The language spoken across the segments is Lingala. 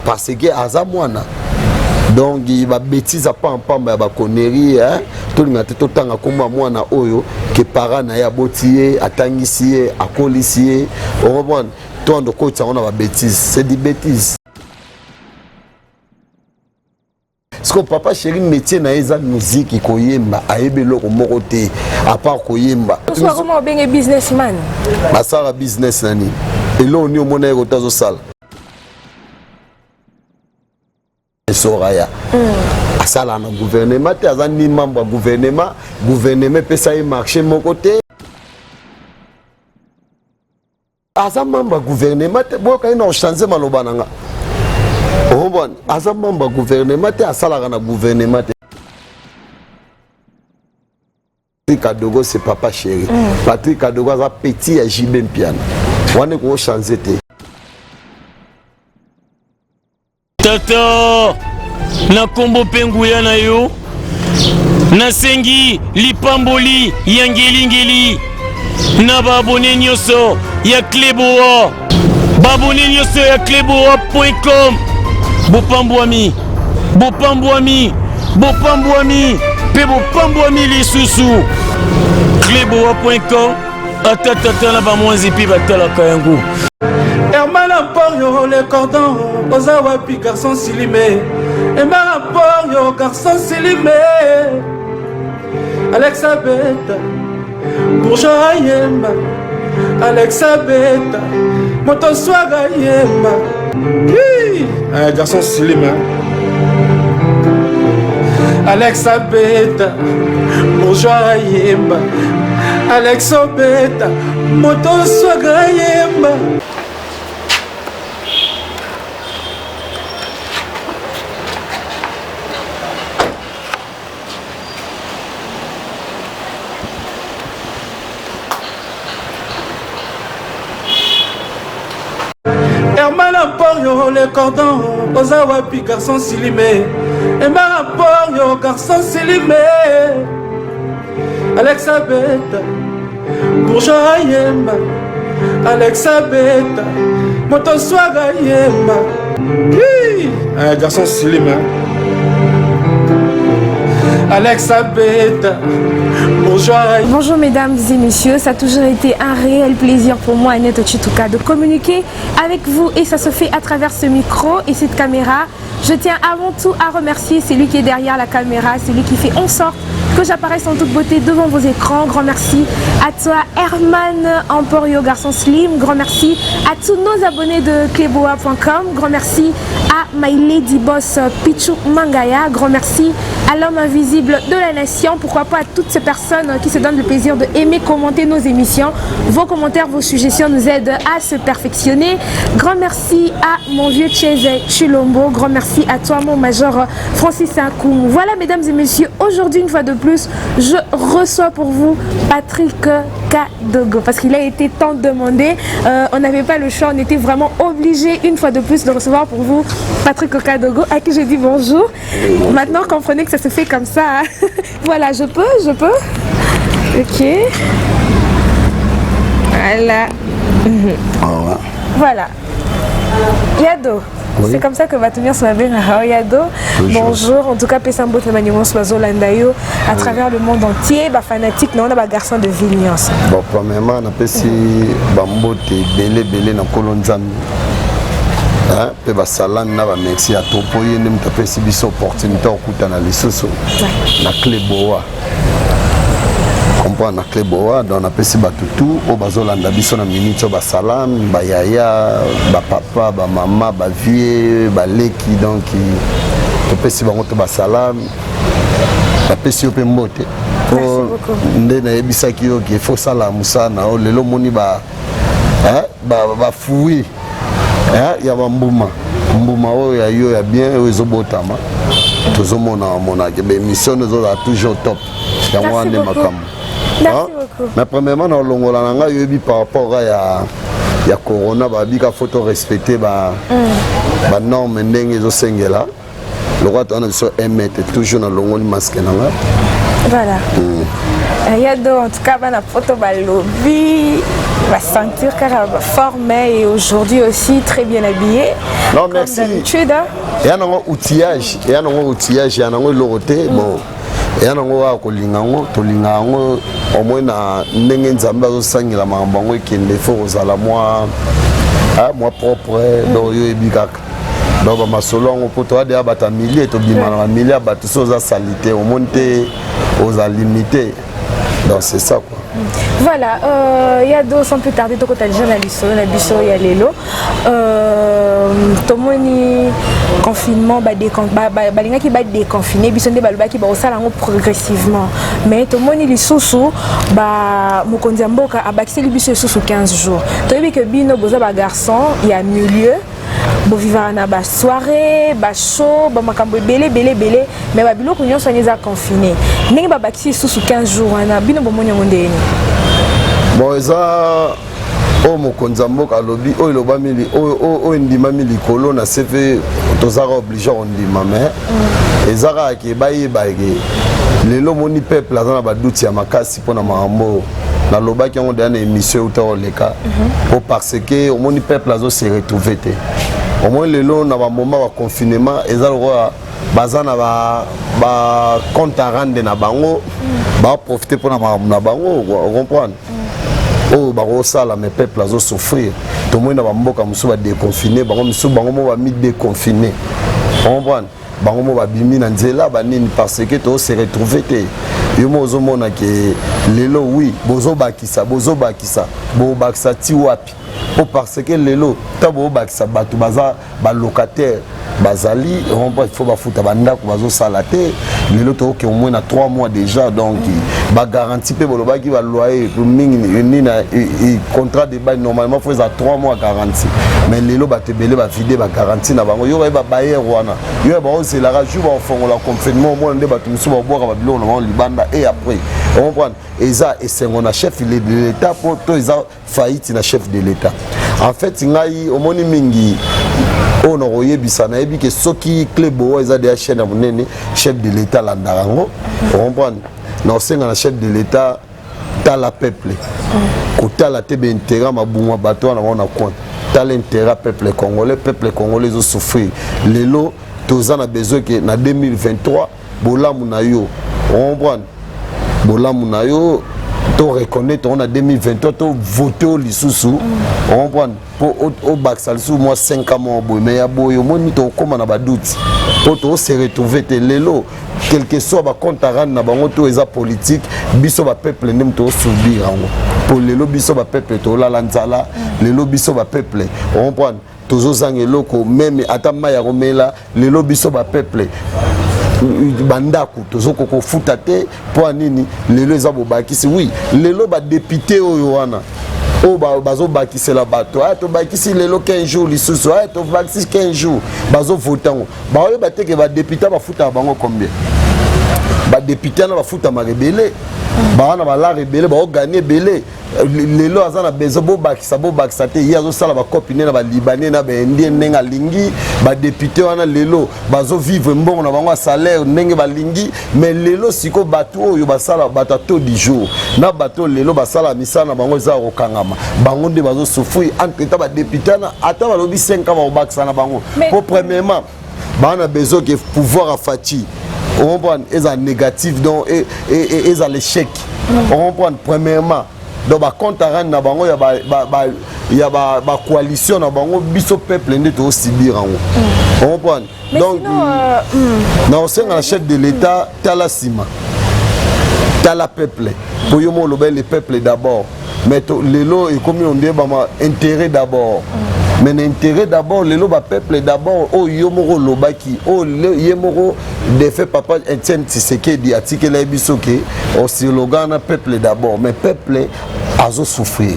Parce que aza mwana. Donc ba bêtises ya pamba ya ba conneries hein, tolinga te totanga kombo ya mwana oyo ke parent na ye aboti ye, atangisi ye, akolisi ye, okomprendre? To ando kotisa yango na ba bêtises, c'est des bêtises. Siko papa chéri métier na ye eza musique, koyemba, ayebi eloko moko te à part koyemba. Comment obenge businessman? Basala business na nini? Eloko nini omona ye kota azosala? Soraya asala na gouvernement te, aza ni membre ya gouvernement, gouvernement epesa ye marché moko te. Aza membre ya gouvernement te, boyoka ye na ochange maloba na nga. Ombwana aza membre ya gouvernement te, asalaka na gouvernement te. Patrick Kadogo c'est papa chéri. Patrick Kadogo aza petit ya JB Mpiana. Wana eko changer te. Tata, na kombo mpe nguya na yo, nasengi lipamboli ya ngelingeli na baabone nyonso ya Cleboa, baabone nyonso ya cleboa.com, bopambwami, bopambwami, bopambwami mpe bopambwami lisusu. Cleboa.com, ata tata na bamwanzi mpe batalaka yango. Herman Emporio, le cordon, oza wapi garçon Silime? Herman Emporio, garçon Silime. Alexa Beta, bourgeois ayemba. Alexa Beta, moto swaga ayemba. Eh, garçon Silime. Alexa Beta, bourgeois ayemba. Alex Obeta, moto swaga ayemba. Herman Emporio, le cordon, oza wapi garçon Silime? Herman Emporio, garçon Silime. Alexa Beta, bourgeois ayemba. Alexa Beta, moto swaga ayemba. Eh, garçon Slim, hein? Alexa Beta, bourgeois. Bonjour mesdames et messieurs, ça a toujours été un réel plaisir pour moi, Annette Tshituka, de communiquer avec vous et ça se fait à travers ce micro et cette caméra. Je tiens avant tout à remercier celui qui est derrière la caméra, celui qui fait en sorte que j'apparaisse en toute beauté devant vos écrans. Grand merci à toi Herman Emporio, garçon slim. Grand merci à tous nos abonnés de cleboa.com. Grand merci à My Lady Boss Pichu Mangaya. Grand merci à l'homme invisible de la nation. Pourquoi pas à toutes ces personnes qui se donnent le plaisir de aimer, commenter nos émissions. Vos commentaires, vos suggestions nous aident à se perfectionner. Grand merci à mon vieux Cheze Chilombo. Grand merci à toi, mon major Francis Akoum. Voilà, mesdames et messieurs, aujourd'hui, une fois de plus, je reçois pour vous Patrick Kadogo. Parce qu'il a été tant demandé. On n'avait pas le choix, on était vraiment obligé, une fois de plus, de recevoir pour vous Patrick Kadogo, à qui je dis bonjour. Maintenant, comprenez que ça se fait comme ça. Hein. Voilà, je peux, je peux. Ok. Voilà. Voilà. Yado. Oui. C'est comme ça que va tenir son avenir Yado. Bonjour. En tout cas, pesa mbote na nyonso bazolanda yo à travers le monde entier, ba fanatique na on a ba garçon de ville nyonso. Bon, premièrement, na pesi ba mbote belé belé na kolo Nzambe. Hein, pe ba salami na ba merci à topo ye nde mutu apesi biso opportunité okutana lisusu na Cleboa. Comprendre na Cleboa, donc napesi bato tout oyo bazolanda biso na minute oyo, basalami, bayaya, bapapa, bamama, bavie, baleki, donc topesi bango to basalami. Napesi yo mpe mbote po nde nayebisaki yo ke faut sala mosala na yo. Lelo omoni ba bafui ya bambuma, mbuma oyo ya yo ya bien oyo ezobotama, tozomona omonake baémission ezozala toujours top. Yango wana nde makambo. Mais premièrement, na olongola na ngai, oyebi, par rapport ya corona, babika faut to respecter ba banorme ndenge ezosengela. Lokola toza na biso 1 mètre toujours, nalongoli masque na ngai. Voilà. Yado, en tout cas, bana poto balobi. Ba sentir kaka forme et aujourd'hui aussi très bien habillé. Non, merci. D'habitude. Hein? Eya nango outillage, eya nango outillage, eya nango eloko te. Bon. Eya nango kaka kolinga yango, tolinga yango au moins na ndenge Nzambe azosangela makambo yango ekende, faut kozala mwa mwa propre, donc yo oyebi kaka. Donc bamasolo yango mpo toya deya bato ya milie, tobima na bamilie ya bato, so oza sali te, omoni te, oza limité. Donc c'est ça quoi. Voilà, Yado, sans plus tarder, tokota déjà na lisolo na biso ya lelo. Tomoni confinement, balingaki badéconfiner biso nde balobaki bakosala yango progressivement, mais tomoni lisusu ba mokonzi ya mboka abakiseli biso lisusu 15 jours. Toyebi ke bino boza bagarçon ya milieu, bovivaka na basoirée, bashow, bamakambo ebele ebele ebele, mais babiloko nyonso wana eza confiné. Ndenge babakisi lisusu 15 jours wana, bino bomoni yango ndenge nini? Bon, eza oyo mokonzi ya mboka alobi, oyo elobami, oyo endimami likolo na se mpe tozaka obligé kondima. Mais eza kaka ke bayeba ke lelo omoni peuple aza na badoutes ya makasi mpona makambo oyo. Nalobaki yango deya na émission euta koleka, po parce que omoni peuple azose retrouve te. Omoni lelo na bamoments baconfinement eza lokola baza na bacompte à rendre na bango, baprofite mpona makambo na bango, ocomprendre, oyo bakosala. Mais peuple azosouffrir. Tomoni na bamboka mosusu badéconfine bango, misusu bango mo bami déconfine, comprendre, bango mo babimi na nzela banini, parce que tose retrouve te. Yo mo ozomona ke lelo, oui, bozobakisa, bozobakisa, bobakisa ti wapi? Po parce que lelo ta bobakisa, bato baza balocataire, bazali rompa, il faut bafuta bandako, bazosala te. Lelo tokoke au moins na 3 mois déjà. Donc bagarantie mpe bolobaki baloyer mingi nini, contrat de bail normalement faut eza 3 mois garantie, mais lelo bato ebele bavide bagarantie na bango. Yo bayeba bailleur wana, yo baozelaka jour baofongola confinement, omona nde bato mosusu babwaka babiloko na bango libanda. Et après, ocomprendre, eza esengo na chef de l'État po to eza faillite na chef de l'État? En fait, ngai omoni mingi oyo na koyebisa, nayebi ke soki Clé Boa eza deya chaîne ya monene, chef de l'État alandaka yango, ocomprendre. Na osenga na chef de l'État, tala peuple, kotala te baintérêt mabunga bato wana bango na coin, tala intérêt peuple congolais. Peuple congolais ezosouffrir lelo. Toza na besoin ke na 2023 bolamu na yo, ocomprendre, bolamu na yo to reconnaître ngo na 2023, to vote o lisusu, ocomprendre, mpo obakisa lisusu mwa 5 ans moko boye. Mais ya boye, omoni tokóma na badoutes mpo tose retrouve te. Lelo, quel que soit bacompte à rendre na bango to eza politique, biso bapeuple nde moto osubir yango. Mpo lelo biso bapeuple tolala nzala, lelo biso bapeuple, ocomprendre, tozozanga eloko, même ata mai ya komela. Lelo biso bapeuple, bandako tozokoka kofuta te. Mpo ya nini lelo eza bobakisi? Oui, lelo badéputé oyo wana oyo bazobakisela bato, aya tobakisi lelo 15 jours lisusu, aya tobakisi 15 jours, bazovote yango, baoyeba te ke badéputé bafutaka bango combien. Badéputé wana bafutamaka ebele, baa na balare ebele, baoganye ebele. Lelo aza na besoin bobakisa, bobakisa te. Ye azosala bakopi nde na balibanais na baindien ndenge alingi. Badéputé wana lelo bazovivre mbongo na bango ya salaire ndenge balingi. Mais lelo sikoyo bato oyo basala, bato ya taux du jour na bato oyo lelo basala misala na bango eza ya kokangama, bango nde bazosouffrir. Entre temps, badéputé wana, ata balobi 5 ans, bakobakisa na bango. Po premièrement, baa na besoin ke pouvoir ya Fatshi, ocomprendre, eza négatif, donc eza l'échec, ocomprendre, premièrement. Donc bacompte à rendre na bango ya bacoalition na bango, biso peuple nde tozosubir yango, ocomprendre. Donc na osenga na chef de l'État, tala nsima, tala peuple, po yo mo oloba le peuple d'abord. Mais lelo ekomi ondeyebama intérêt d'abord. Mais na intérêt d'abord, lelo bapeuple d'abord oyo yo moko olobaki, oyo ye moko défunt papa Etienne Tshisekedi atikela ye biso ke oslogan na peuple d'abord, mais peuple azosouffrir,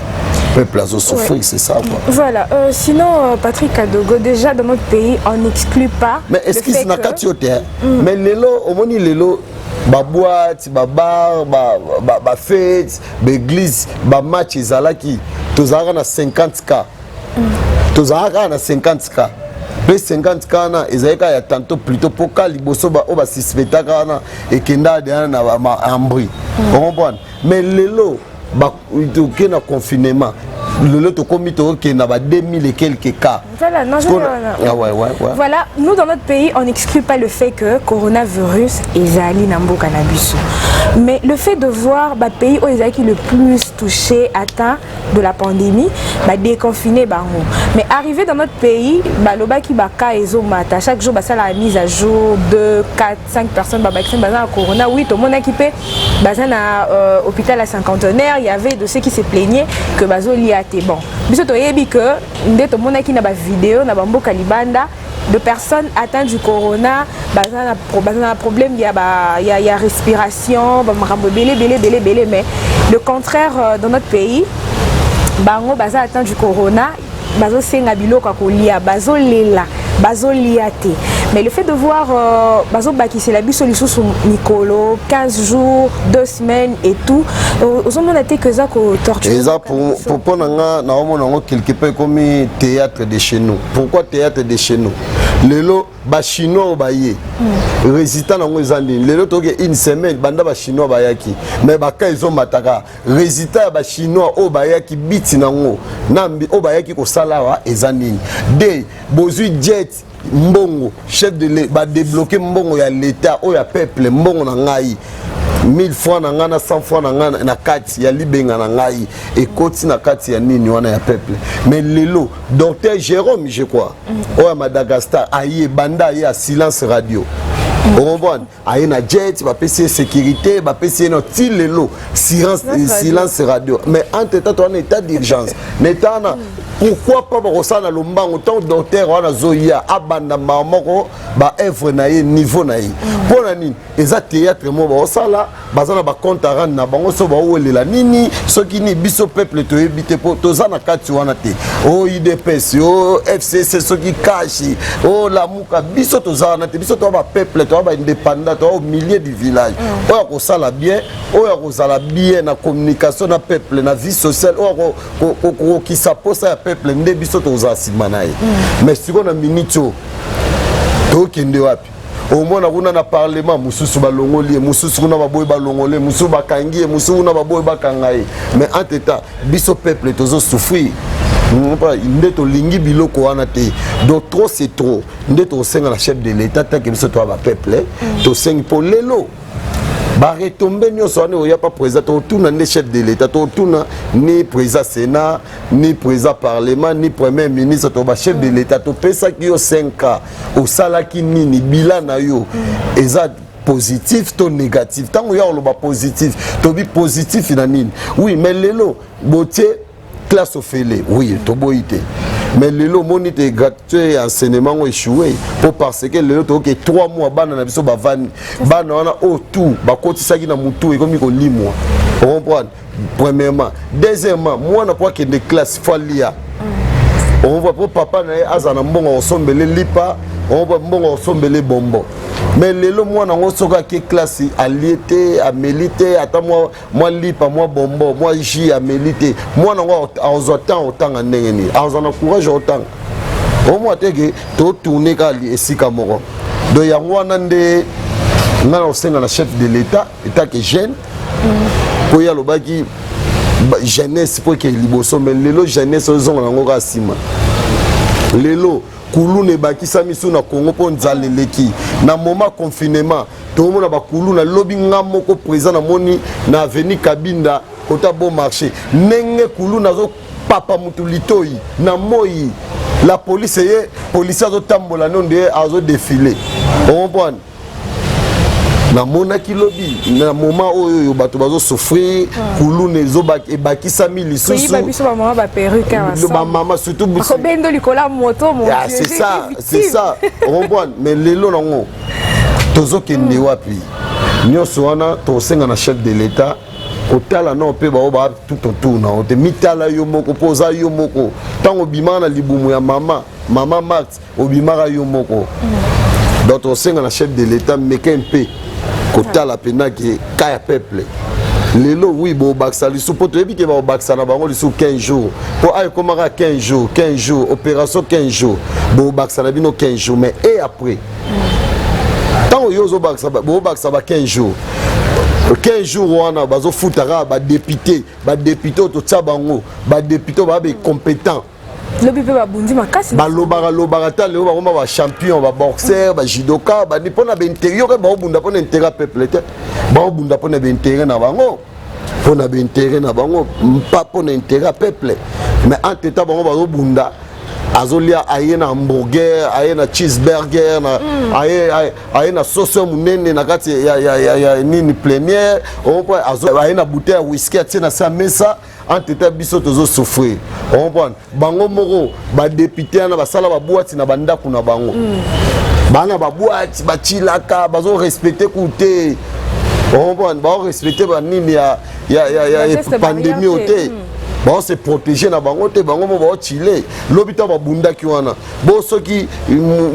peuple azosouffrir, ouais. C'est ça quoi. Voilà, sinon Patrick Kadogo, déjà dans notre pays on n'exclut pas. Mais excuse na kati yo te, mais lelo omoni lelo baboîte, babar, bafête, baéglise, bamatch ezalaki, tozalaka na 50 cas, tozalaka kaka na 50 cas. Mpe 50 cas wana ezalaki kaka ya tantôt plutôt, mpo ka liboso oyo basuspectaka wana ekenda deya na ambri, ocomprendre. Mais lelo toke na confinement. Lelo tokomi tokokende ba 2000 et quelques cas. Voilà, non, je ah, ouais. Voilà, nous dans notre pays, on n'exclut pas le fait que coronavirus ezali na mboka na biso. Mais le fait de voir ba pays oyo ezalaki le plus touché, atteint de la pandémie, ba déconfiné bango. Mais arrivé dans notre pays, balobaki ba cas ezomata. Chaque jour basala la mise à jour 2, 4, 5 personnes ba vaccin baza na corona. Oui, tomonaki pe baza na hôpital à cinquantenaire, il y avait de ceux qui se plaignaient que bazolia te. Bon, biso toyebi que nde tomonaki na ba vidéo na bamboka libanda de personnes atteintes du corona baza na baza na problème ya ba ya respiration, bamakambo ebele ebele ebele ebele. Mais le contraire, dans notre pays, bango baza atteint du corona, bazosenga biloko ya kolia, bazolela, bazolia te. Mais le fait de voir bazobakisela biso lisusu mikolo 15 jours, 2 semaines et tout, ozomona te que eza kotorture? Eza mpo na nga, naomona yango quelque peu ekomi théâtre de chez nous. Pourquoi théâtre de chez nous? Lelo Bachinois oyo baye, résultat nango eza nini? Lelo toke une semaine banda Bachinois bayaki, mais baka ezomataka. Résultat ya Bachinois oyo bayaki biti nango nambi oyo bayaki kosala awa eza nini? De bozwi jet, mbongo chef de badébloquer, mbongo ya l'État, oyo ya peuple, mbongo na ngai, 1000 francs na ngai na 100 francs na ngai na kati ya libenga na ngai, ekoti na kati ya nini wana ya peuple. Mais lelo docteur Jérôme, je crois, oyo ya Madagascar aye, banda aye ya silence radio. Ocomprendre? Aye na jet, bapesi ye sécurité, bapesi ye no ti lelo silence, silence radio. Mais entre temps towana état d'urgence. Na état wana, pourquoi pas bakosala na lombango? Ntango docteur wana azoya, abanda mbala moko baœuvre na ye, niveau na ye. Mpo na nini eza théâtre mo baosala? Baza na bacompte à rendre na bango. So baowelela nini? Soki nini, biso peuple toyebi te, mpo toza na kati wana te. O UDPS, o FCC, soki kashi o Lamuka, biso toza wana te. Biso toza bapeuple, toza baindépendant, toza au milieu du village. Oyo akosala bien, oyo akozala bien na communication na peuple, na vie sociale, oyo akokokisa posa ya peuple, nde biso tozala nsima na ye. Mais sikoyo na minute oyo tokende wapi? Omona kuna na parlement, mosusu balongoli ye, mosusu kuna baboyi balongoli ye, mosusu bakangi ye, mosusu kuna baboyi bakanga ye. Mais entre temps biso peuple tozosouffrir. Nde tolingi biloko wana te. Donc trop c'est trop. Nde tokosenga na chef de l'État, take biso toya bapeuple, tosengi mpo lelo baretombées nyonso wana oya pa président. Totuna nde chef de l'État, totuna ni président Sénat, ni président parlement, ni premier ministre. To bachef de l'État, topesaki yo 5 ans, osalaki nini? Bilan na yo eza positif to négatif? Ntango ya koloba positif, tobi positif na nini? Oui, mais lelo botie classe ofele, oui, toboyi te. Mais lelo omoni te gratuité ya enseignement ngo échoué, mpo parce que lelo tokoke 3 mois, bana na biso bavandi. Bana wana oyo tout bakotisaki na motu ekomi kolimwa. Ocomprendre? Premièrement. Deuxièmement, mwana po akende classe, faut alia. Okomprendre? Mpo papa na ye aza na mbongo akosombele lipa, okomprendre, mbongo akosombele bombo. Mais lelo mwana yango soki ake classe, alie te, ameli te, ata mwa lipa, mwa bombo, mwa jus ameli te, mwana yango azwa temps otanga ndenge nini? Azwa na courage otanga omwa teke totourne kaka esika moko. Donc yango wana nde ngai na kosenga na chef de l'État, etake jeune, mpo ye alobaki jeunesse mpo eke liboso. Mais lelo jeunesse ozonga nango kaka nsima. Lelo kuluna ebakisami su na Congo mpo nzala eleki. Na moment confinement tokomona bakuluna. Lobi nga moko président namoni na avenue Kabinda, kota Bon Marché, ndenge kuluna azopapa mutu litoi na moi. La police ye, policier azotambola no nde azodéfiler. Ocomprendre? Namonaki lobi na moment oyo oyo bato bazosouffrir, kuluna ebakisami lisusu. Biso bamama baperruque. Bamama surtout. Bakobendo likolo ya moto. Ah, c'est ça, c'est ça. Comprendre? Mais lelo nango tozokende wapi? Nyonso wana tokosenga na chef de l'État kotala nao mpe bao baa tout autour na yo te. Mitala yo moko, mpo oza yo moko. Ntango obimaka na libumu ya mama Marte, obimaka yo moko. Donc tokosenga na chef de l'État meke mpe kotala mpena ke ka ya peuple lelo. Oui, bobakisa lisusu, mpo toyebi ke bakobakisa na bango lisusu 15 jours, mpo ayo ekomaka 15 jours, 15 jours, opération 15 jours. Bobakisa na bino 15 jours, mais et après, ntango yo ozobakisa, bobakisa ba 15 jours, 15 jours wana bazofuta kaka badepute, badepute oyo totya bango, badepute oyo baa bacompétent. Lobi mpe babundi makasi. Balobaka lobaka ta lelo bakoma bachampion, baboxer, bajudoka, bandi mpo na baintérêt. Yoka, baobunda mpo na intérêt ya peuple te, baobunda mpo na baintérêt na bango, mpo na baintérêt na bango, mpa mpo na intérêt ya peuple. Mais entre temps bango bazobunda, azolia, aye na hamburger, aye na cheeseburger na aye na soso ya monene na kati ya nini, plénière, aye na bouteille ya whisky, atie na se ya mesa. Entre temps biso tozosouffrir, ocomprendre? Bango moko badepute wana basala baboîte na bandako na bango. Bana baboîte bachilaka, bazorespecte ku te, ocomprendre? Baorespecte banini ya pandémie oyo te, baose protéger na bango te. Bango mo baochile. Lobi ntango babundaki wana, bo soki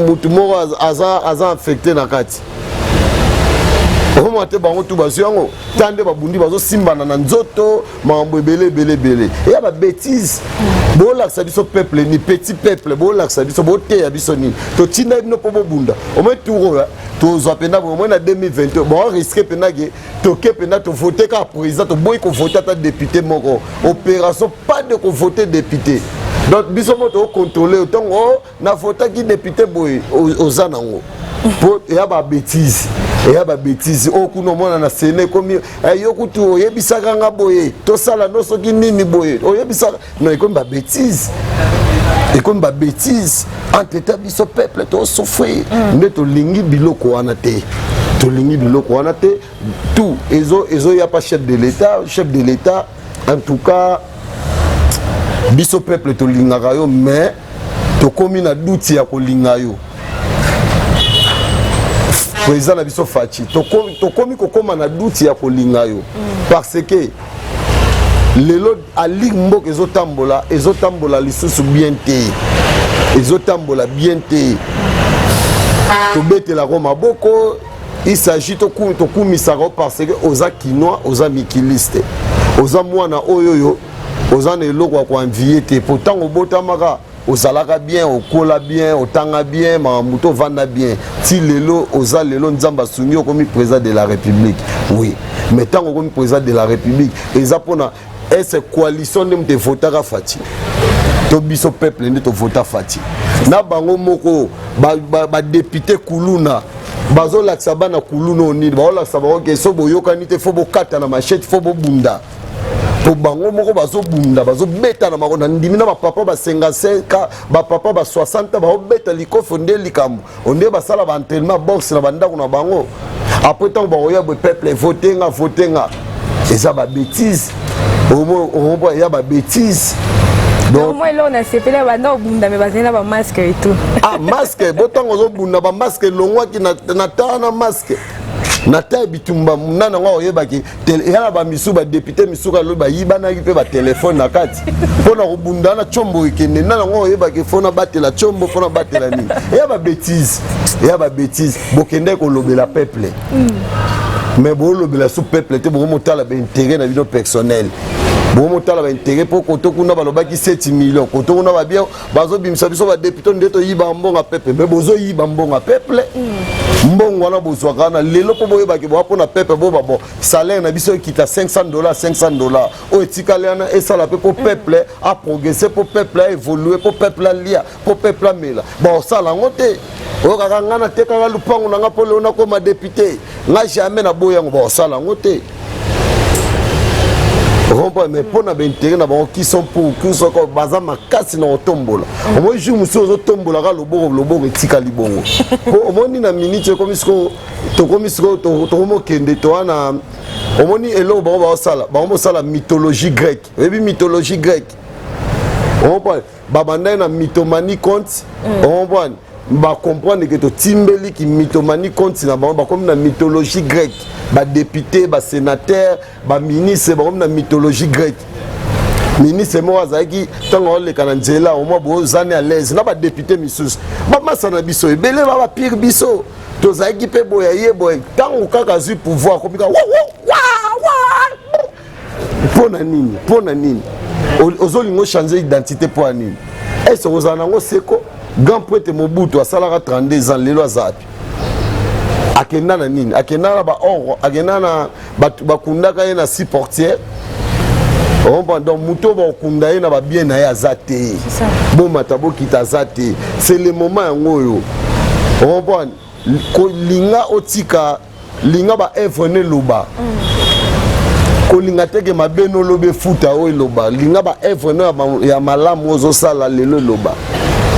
mutu moko aza infecté na kati, okomona te bango tu bazwi yango. Ta nde babundi, bazosimbana na nzoto, makambo ebele ebele ebele, eya babêtises. Bolakisa biso peuple ni petit peuple, bolakisa biso, boteya biso nini? Totinda bino mpo bobunda. Omoi tour oyo tozwa mpenza, omoi na 2021 baorisque mpenza ke toke mpenza tovote kaka président, toboyi kovote ata député moko. Opération pas de kovote député. Donc biso mo tokocontrôle ntongo navotaki député boye, oza nango mpo eya babêtises, eya babêtises oyo kuna omona na sene ekomi yo kutu oyebisaka nga boye, tosala no soki nini boye, oyebisaka no, ekomi babêtises, ekomi babêtises. Entre temps biso peuple tosouffrir. Nde tolingi biloko wana te, tolingi biloko wana te. Tout ezoya pa chef de l'État. Chef de l'État, en tout cas biso peuple tolingaka yo, mais tokomi na doute ya kolinga yo, président na biso Fatshi. Tokomi kokóma na doute ya kolinga yo, parce que lelo ali mboka ezotambola, ezotambola lisusu bien te, ezotambola bien te. Tobetelako maboko, il s'agit tokumisaka parce que oza Kinois, oza mikiliste, oza mwana oyo oyo oza na eloko ya koenvier te, po ntango obotamaka ozalaka bien, okola bien, otanga bien, makambo to ovanda bien ti lelo oza. Lelo Nzambe asungi, okomi président de la République. Oui, mais ntango okomi président de la République, eza mpona ese coalition nde moto evotaka Fatshi to biso peuple nde tovota Fatshi? Na bango moko badepute kuluna bazolakisa bana kuluna oyo nini, bazolakisa bango ke so boyokani te, faut bokata na machette, faut bobunda, po bango moko bazobunda, bazobeta na mako na ndimi na bapapa ba 55, bapapa ba 60, baobeta likofi nde likambo onde basala baentraînement boxe na bandako na bango. Après ntango bakoya boye, peuple vote nga, vote nga, eza babêtises, eya babêtises. Donc moi eloko nasepeli, banda obunda me bazali na bamasque et tout. Ah, masque bo ntango ozobunda, bamasque elongwaki na tala na masque na ta ya bitumba. Nani yango oyebaki eya na bamisu, badepute misuku alobi bayibanaki mpe batelefone na kati mpona kobunda na tiombo ekende. Nani yango oyebaki fo nabatela tiombo, fo nabatela nini? Eya babêtises, eya babêtises. Bokende kolobela peuple, mais bolobela su peuple te, bokomotala baintérêt na bino personnel, bokomotala baintérêt. Mpo koto kuna balobaki 7 million, koto kuna babia bazobimisa biso badepute nde toyiba mbongo peuple, mais bozoyiba mbongo peuple. Mbongo wana bozwaka wana lelo mpo boyebaki boa mpona peuple, boba bo salaire na biso ekita 500 dollar, 500 dollar oyo etikali wana esala mpe mpo peuple aprogresse, mpo peuple aévolue, mpo peuple alia, mpo peuple amela. Baosala yango te. Oyo kaka ngai natekaka lupango na nga mpo lelo nakoma député, nga jamais naboyi yango. Baosala yango te, comprendre? Mais mpo na baintérêt na bango, qui sont pour, qui sont, baza makasi na kotombola. Omoni jour mosusu ozotombolaka loboko, loboko etikali bongo, po omoni na minute ekomi sikoyo, tokomi sikoyo, tokomi okende toa na omoni eloko bango baosala, bango bosala mythologie grecque. Oyebi mythologie grecque, ocomprendre? Babandaki na mythomanie conte, ocomprendre? Bacomprendre ke totimbeliki mythomanie conte na bango, bakomi na mythologie grecque. Badepute, basénateur, baministre bakomi na mythologie grecque. Ministre moko azalaki, ntango aoleka na nzela, omwa bozani à l'aise na badepute misusu, bamasa na biso ebele ba bapire biso tozalaki mpe boye, ye boye, ntango kaka azwi pouvoir komika mpo na nini? Mpo na nini ozolinga ochange identité? Mpo ya nini? Ese kozala nango seko? Grand prêtre Mobutu asalaka 32 ans, lelo aza api? Akenda na nini? Akenda na baor, akenda na bato bakundaka ye na si portière. Donc moto oyo bakokunda ye na babien na ye aza te, bomata bokita aza te. C'est le moment yango oyo, comprendre, kolinga otika linga baœuvre ne eloba, kolinga teke mabe nolobi efuta oyo eloba, linga baœuvre no ya malamu ozosala lelo eloba.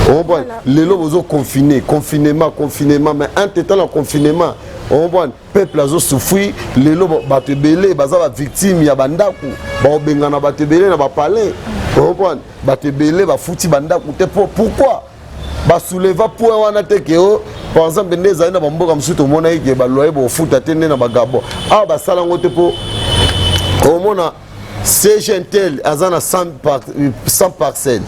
Comprendre, lelo bozoconfine, confinement, confinement, mais entre temps na confinement, comprendre, peuple azosouffrir. Lelo bato ebele baza bavictime ya bandako, baobengana bato ebele na bapalais. Comprendre, bato ebele bafuti bandako te. Pourquoi basouleva point wana te? Ke o par exemple nde ezali na bamboka mosusu, tomonaki ke baloyer bofuta te, nde na bagabon awa basala yango te. Mpo omona cgntel aza na 100 parcelle,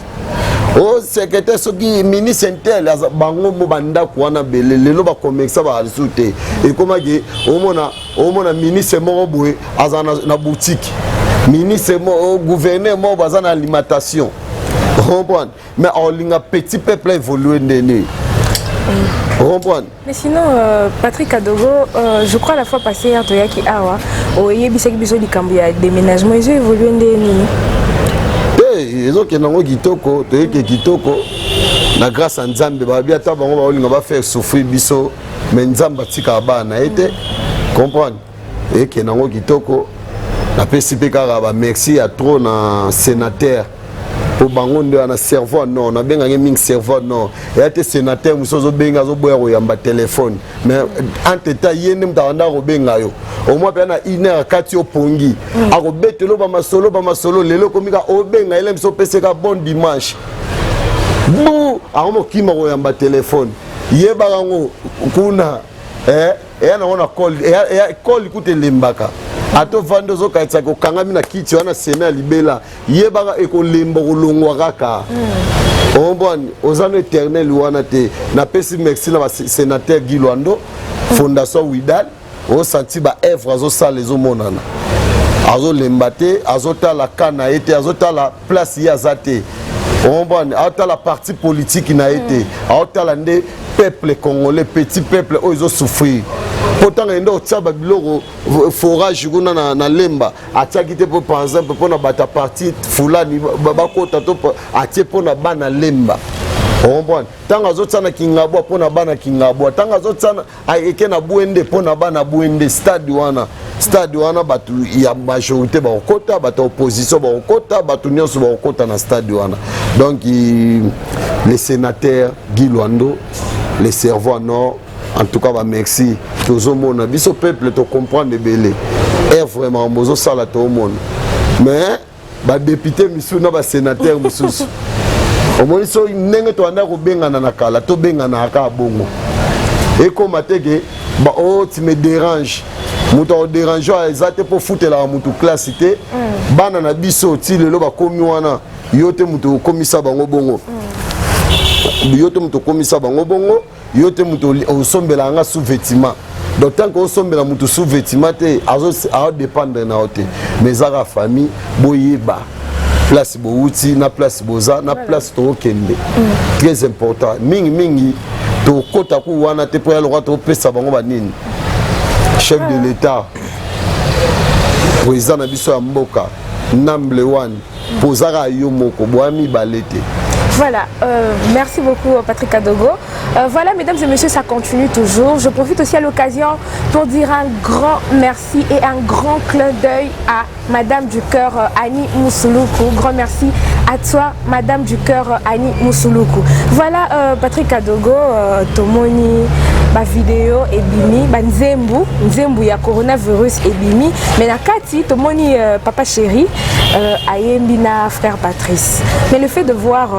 o secrétaire, soki ministre intel, bango mo bandako wana bele. Lelo bacommerçant baalisu te, ekomaki omona, omona ministre moko boye aza na boutique, ministre, gouverneur moko baza na alimentation, comprendre. Mais olinga petit peuple évolue ndeni, comprendre. Mais sinon, Patrick Kadogo, je crois la fois passée, toyaki awa, oyebisaki biso likambo ya déménagement, ezo évolue nde nini? Te, ezokende yango kitoko, toyeke kitoko na grâce ya Nzambe. Babi ata bango baolinga bafaire souffrir biso, mais Nzambe atikaka bana na ye te, comprendre. Ekende yango kitoko. Napesi mpe kaka bamerci ya trop na sénateur, mpo bango nde wana cerveau nord, nabengaki mingi cerveau nord. Eya te, sénateur mosusu azobenga, azoboya koyamba telefone, mais entre temps ye nde moto abanda kobenga yo omoi mpe na une heure akati opongi, akobetela bamasolo, bamasolo. Lelo ekomi ka obenga ele biso, opeseka bon dimanche, bu akomokima koyamba telefone. Yebaka yango kuna, eya nango na kole kuta elembaka. Ata ovandi, ozokanisaka okangami na kiti wana sena ya libela, yebaka ekolemba, kolongwa kaka. Ombwani oza no éternel wana te. Napesi merci na basénateur Guy Lwando, fondation Widal. Osanti baœuvre azosala ezomonana, azolemba te, azotala ka na ye te, azotala place ye aza te, ombwani, azotala parti politique na ye te, azotala nde peuple congolais, petit peuple oyo ezosouffrir. Mpo ntango ende otia babiloko forage kuna na Lemba, atiaki te mpo par exemple mpona bato ya parti fulani bakota to atie mpona bana Lemba, ocomprendre. Ntango azotia na Kingabwa, mpona bana Kingabwa. Ntango azotia eke na Bwende, mpona bana Bwende. Stade wana, stade wana, bato ya majorité bakokota, bato ya opposition bakokota, bato nyonso bakokota na stade wana. Donc les sénateurs Guy Lwando, les cerveaux nord, en tout cas bamerci. Tozomona biso peuple, tocomprendre ebele œuvre makambo ozosala, toomona. Mais badéputé misusu na basénateur mosusu, omoni so ndenge toanda kobengana na kala, tobengana kaka bongo. Ekóma te ke o tu me dérange. Moto akodérange eza te, mpo futelaka motu classe te. Bana na biso ti lelo bakomi wana, yo te moto okomisa bango bongo, yo te moto okomisa bango bongo, yo te moto osombelaka nga sous-vêtement. Donc tant que osombela moto sous-vêtement te, aodépendre na yo te. Mais ezaka famille, boyeba place bowuti na place boza na place tookende, très important mingimingi. Tokɔta ku wana te, mpo ya lokwa topesa bango banini. Chef de l'État, président na biso ya mboka, number one, mpo ozaka yo moko, boya mibale te. Voilà, merci beaucoup Patrick Adogo. Voilà, mesdames et messieurs, ça continue toujours. Je profite aussi à l'occasion pour dire un grand merci et un grand clin d'œil à Madame du cœur Annie Moussouloukou. Grand merci à toi, Madame du cœur Annie Moussouloukou. Voilà, Patrick Adogo, Tomoni, ba vidéo ebimi, ba nzembu, nzembu ya coronavirus ebimi. Mais na kati, Tomoni Papa Chéri, ayembi na frère Patrice. Mais le fait de voir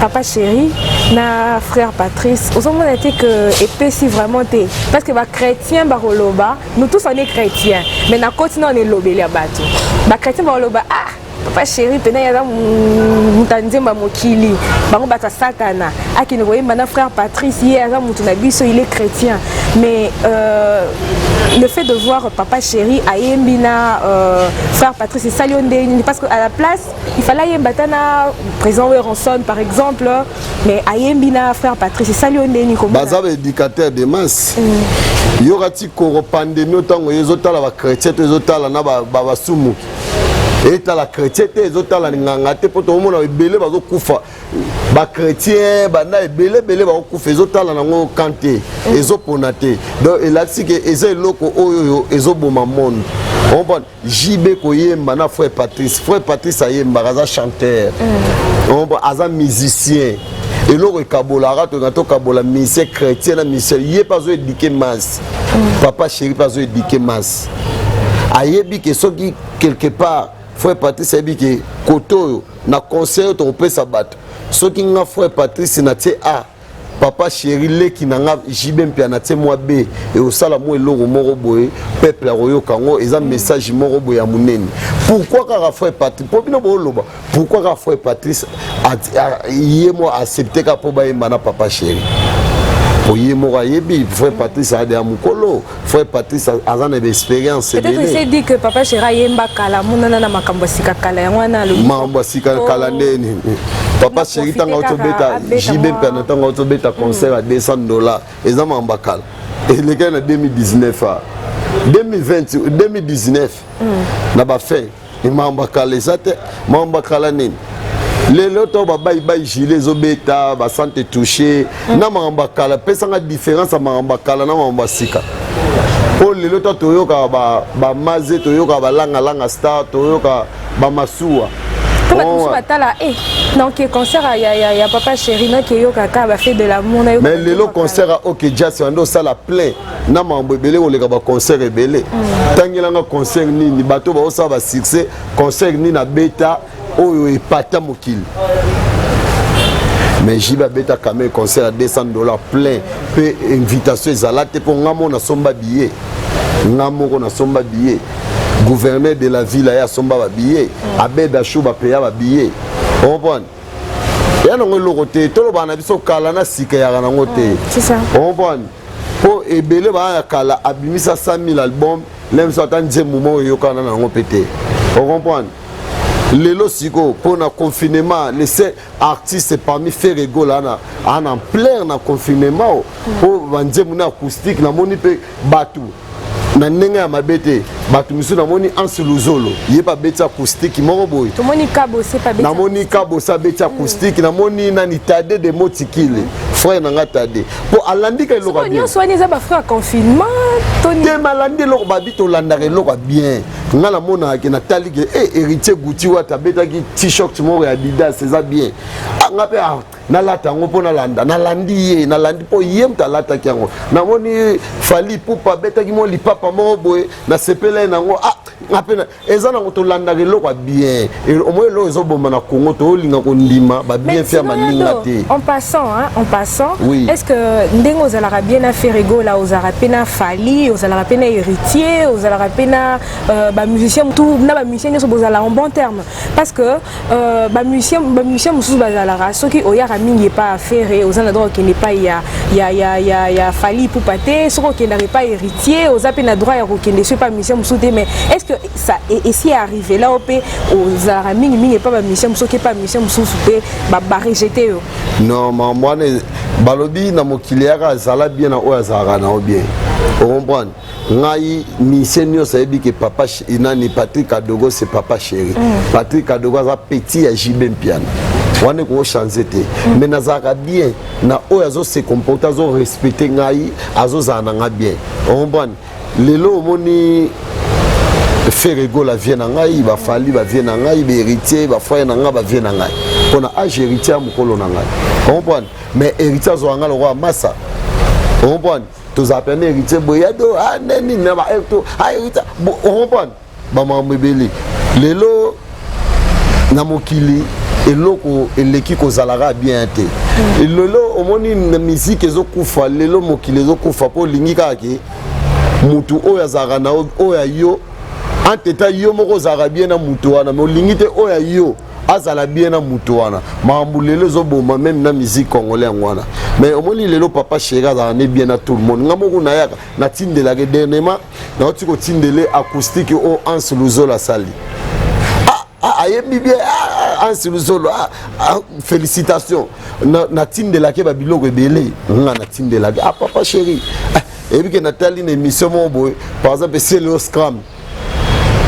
Papa Chéri na frère Patrice, ozomona te que epesi vraiment te, parce que ba chrétien bakoloba, nous tous on est chrétiens, mais na koti na on elobeli ya bato, ba chrétien bakoloba ah. Papa chéri pena yaza moto ya nzembo ya mokili bango bato ya satana akende koyemba na frère Patrice ye aza moto na biso, il est chrétien. Mais le fait de voir Papa Chéri ayembi na frère Patrice esali yo ndenge nini? Parce que à la place il fallait ayemba ata na président Werrason par exemple, mais ayembi na frère Patrice, esali yo ndenge nini komona? Baza baéducateur de masse. Yoka ti koro pandémie, ntango ye ezotala bachrétien to ezotala na basumuki, etala chrétien te, ezotala nganga te, mpo tokomona ebele bazokufa, bachrétien banda ebele ebele bakokufa, ezotala nango kan te, ezopona te. Donc elakisi ke eza eloko oyo oyo ezoboma monde, comprendre. JB koyemba na frère Patrice, frère Patrice ayembaka, aza chanteur, aza musicien. Eloko ekabolaka, toka tokabola musicien chrétien na musicien. Ye mpe azoéduquer masse, Papa Chéri mpe azoéduquer masse. Ayebi ke soki quelque part frère Patrice ayebi ke kote oyo na conseil oyo tokopesa bato, soki nga frère Patrice natie A, Papa Chéri leki na nga JB mpia natie mwa B, ekosala mwa eloko moko boye, peuple akoyoka yango, eza message moko boye ya monene. Pourquoi kaka frère Patrice? Mpo bino booloba pourquoi kaka frère Patrice ye mo accepte kaka mpo bayemba na Papa Chéri? Po ye moko ayebi, frère Patrice aza ya mokolo, frère Patrice aza na baexpérience. Peut-être il s'est dit que Papa Chéri ayemba kala, monana na makambo ya sika kala, yango wana alobi. Makambo ya sika kala ndeni? Papa Chéri ntango autobeta, JB mpe na ntango autobeta concert ya 200 $, eza makambo ya kala, elekaki na 2019 a 2020, 2019 na bafin. Makambo ya kala eza te. Makambo ya kala nini? Lelo to babayibayi gilet ezobeta basante touche na makambo ya kala. Pesanga différence ya makambo ya kala na makambo ya sika. Mpo lelo to toyokaka bamaze, toyokaka balangalanga star, toyoka bamasuwa. Mpo bato mosusu batala e donc concert ya Papa Chéri noki eyokaka bafait de l'amour. Mais lelo concert ya OK Jazz bando osala plein na makambo ebele koleka baconcert ebele. Tangelanga concert nini bato baosala basuccès, concert nini abeta oyo epata mokili? Mais JB abeta quand même concert à 200 $ plein, mpe invitation ezala te, mpo nga moko nasomba billet, nga moko nasomba billet, gouverneur de la ville aye asomba babillet, abeda chou bapeya babillet, ocomprendre? Eya nango eloko te. Tolobaka na biso kala na sika eyaka nango te, ocomprendre? Mpo ebele baya ya kala abimisa 100 000 album le mosu, ata nzembo moko eyokana na yango mpe te, ocomprendre? Lelo sikoyo mpo na confinement, le seul artiste parmi Ferre Gola ana ana ampleur na confinement, mpo banzembo na acoustique namoni mpe bato na ndenge ya mabe te. Bato misusu namoni Anse Luzolo ye mpe abeti acoustique moko boye. Namoni Kabose abeti acoustique, namoni nani, Tade de Motikile, frère na nga Tade, mpo alandika eloko ya nyonso wana eza bafrère ya confinement. Te, malandi eloko babi, tolandaka eloko ya bien. Nga namonaka ke natali ke e Héritier Guti Wata abetaki t-shirt moko ya Adidas, eza bien. Nga mpe nalata yango mpo nalanda, nalandi ye, nalandi mpo ye moto alataki yango. Namoni Fally Ipupa abetaki mwa lipapa moko boye, nasepela ye nango. Ah, nga mpe eza nango. Tolandaka eloko ya bien. Omoi eloko ezoboma na Congo, toolinga kondima babienfait ya baninga te. En passant, hein, en passant, oui. Est ce que ndenge ozalaka bien na Ferre Gola, ozalaka mpe na Fally, ozalaka mpe na Héritier, ozalaka mpe na bamusicien tout, na bamusicien nyonso bozala en bon terme? Parce que bamusicien mosusu bazalaka, soki oyaka mingi epai ya Ferre, oza na droit okende epai ya Fally Ipupa te. Soki okendaka epai Héritier, oza mpe na droit ya kokende so epai musicien mosusu te. Mais est ce que ça esi arrivé là mpe ozalaka mingimingi epai bamusicien mosusu, oke epai musicien mosusu mpe barejeter yo? Non, makambo wana balobi na mokili yaka azala bien na oyo azalaka na yo bien, ocomprendre? Ngai musicien nyonso ayebi ke papa nani, Patrick Adogo, c'est Papa Chéri. Patrick Adogo aza petit ya JB Mpiana, wana ekochange te. Mais nazalaka bien na oyo azose comporte, azorespecte ngai, azozala na ngai bien, ocomprendre? Lelo omoni Ferre Gola vie na ngai, baFally bavie na ngai, bahéritier bafrère na ngai, bavie na ngai mpona age. Héritier ya mokolo na ngai, ocomprendre? Mais Héritier azwaka ngai lokola masa, ocomprendre? Tozala pene Héritier boye ya do neni na ba to Héritier, ocomprendre? Bamakambo ebele lelo na mokili, eloko eleki kozalaka bien te. Lelo omoni na musique ezokufa, lelo mokili ezokufa mpo olingi kaka ke mutu oyo azalaka na oyo ya yo. Entre-temps yo moko ozalaka bien na moto wana, mais olingi te oyo ya yo azala bien na moto wana. Makambo lelo ezoboma même na musique congolais yango wana. Mais omoni lelo papa chéri azala ne bien na tout le monde. Nga moko nayaka natindelaka. Dernièrement nauti kotindele acoustique oyo Anse Luzolo asali. Ah, ayembi bien. Ah, Anse Luzolo, ah, félicitation. Natindelaki babiloko ebele. Nga natindelaki, ah, papa chéri, eyebi ke natali na émission moko boye, par exemple Celeo Scram,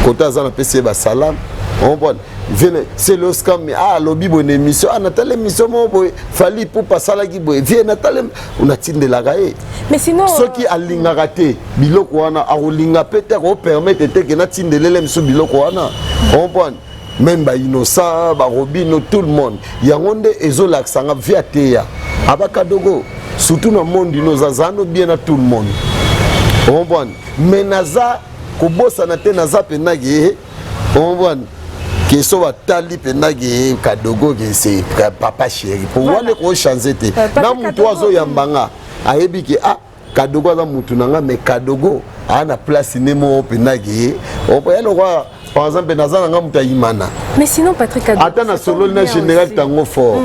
kote aza, napesi ye basalam, comprendre viens Celeo Scram, ah, alobi boye na émission, ah, natali émission moko boye, Fally Ipupa asalaki boye, vie natali, natindelaka ye. Mais sinon Soki alingaka te biloko wana, akolinga mpe te, akopermettre te ke natindelele miso biloko wana, comprendre? Même bainnocent, barobino, tout le monde. Yango nde ezolakisanga vie ateya abakadogo, surtout na monde ino oza no bien na tout le monde, comprendre? Mais naza kobosana te, naza mpenza ke, comprendre ke so batali mpenza ke Kadogo ke c'est papa chéri, po wana ekochange te. Na motu azoyamba ayebi ke, ah, Kadogo aza mutu na nga, mais Kadogo aa na place ne moko mpenza ke ya lokwa. Par exemple, naza na nga moto ayimana. Mais sinon, Patrick, ata nasololi na général Tango Fort,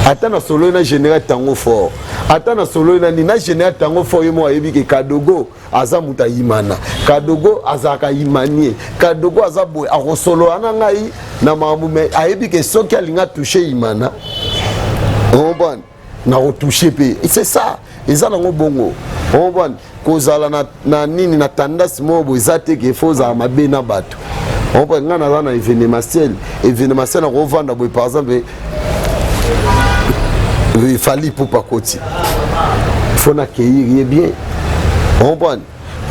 ata nasololi na général Tango Fort, ata nasololi na nini na général Tango Fort, ye moko ayebi ke Kadogo aza moto ayimana, Kadogo azalaka imanie, Kadogo aza boye, akosolola na ngai na makambo, mais ayebi ke soki alingi atouche imana, comprendre, nakotouche mpe. C'est ça, eza nango bongo, comprendre? Kozala na nini, na tendance moko boye, eza te ke faut ozala mabe na bato, comprendre? Ngai naza na événementiel. Événementiel, nakovanda boye, par exemple Fally Ipupa koti, faut nakeir ye bien, comprendre?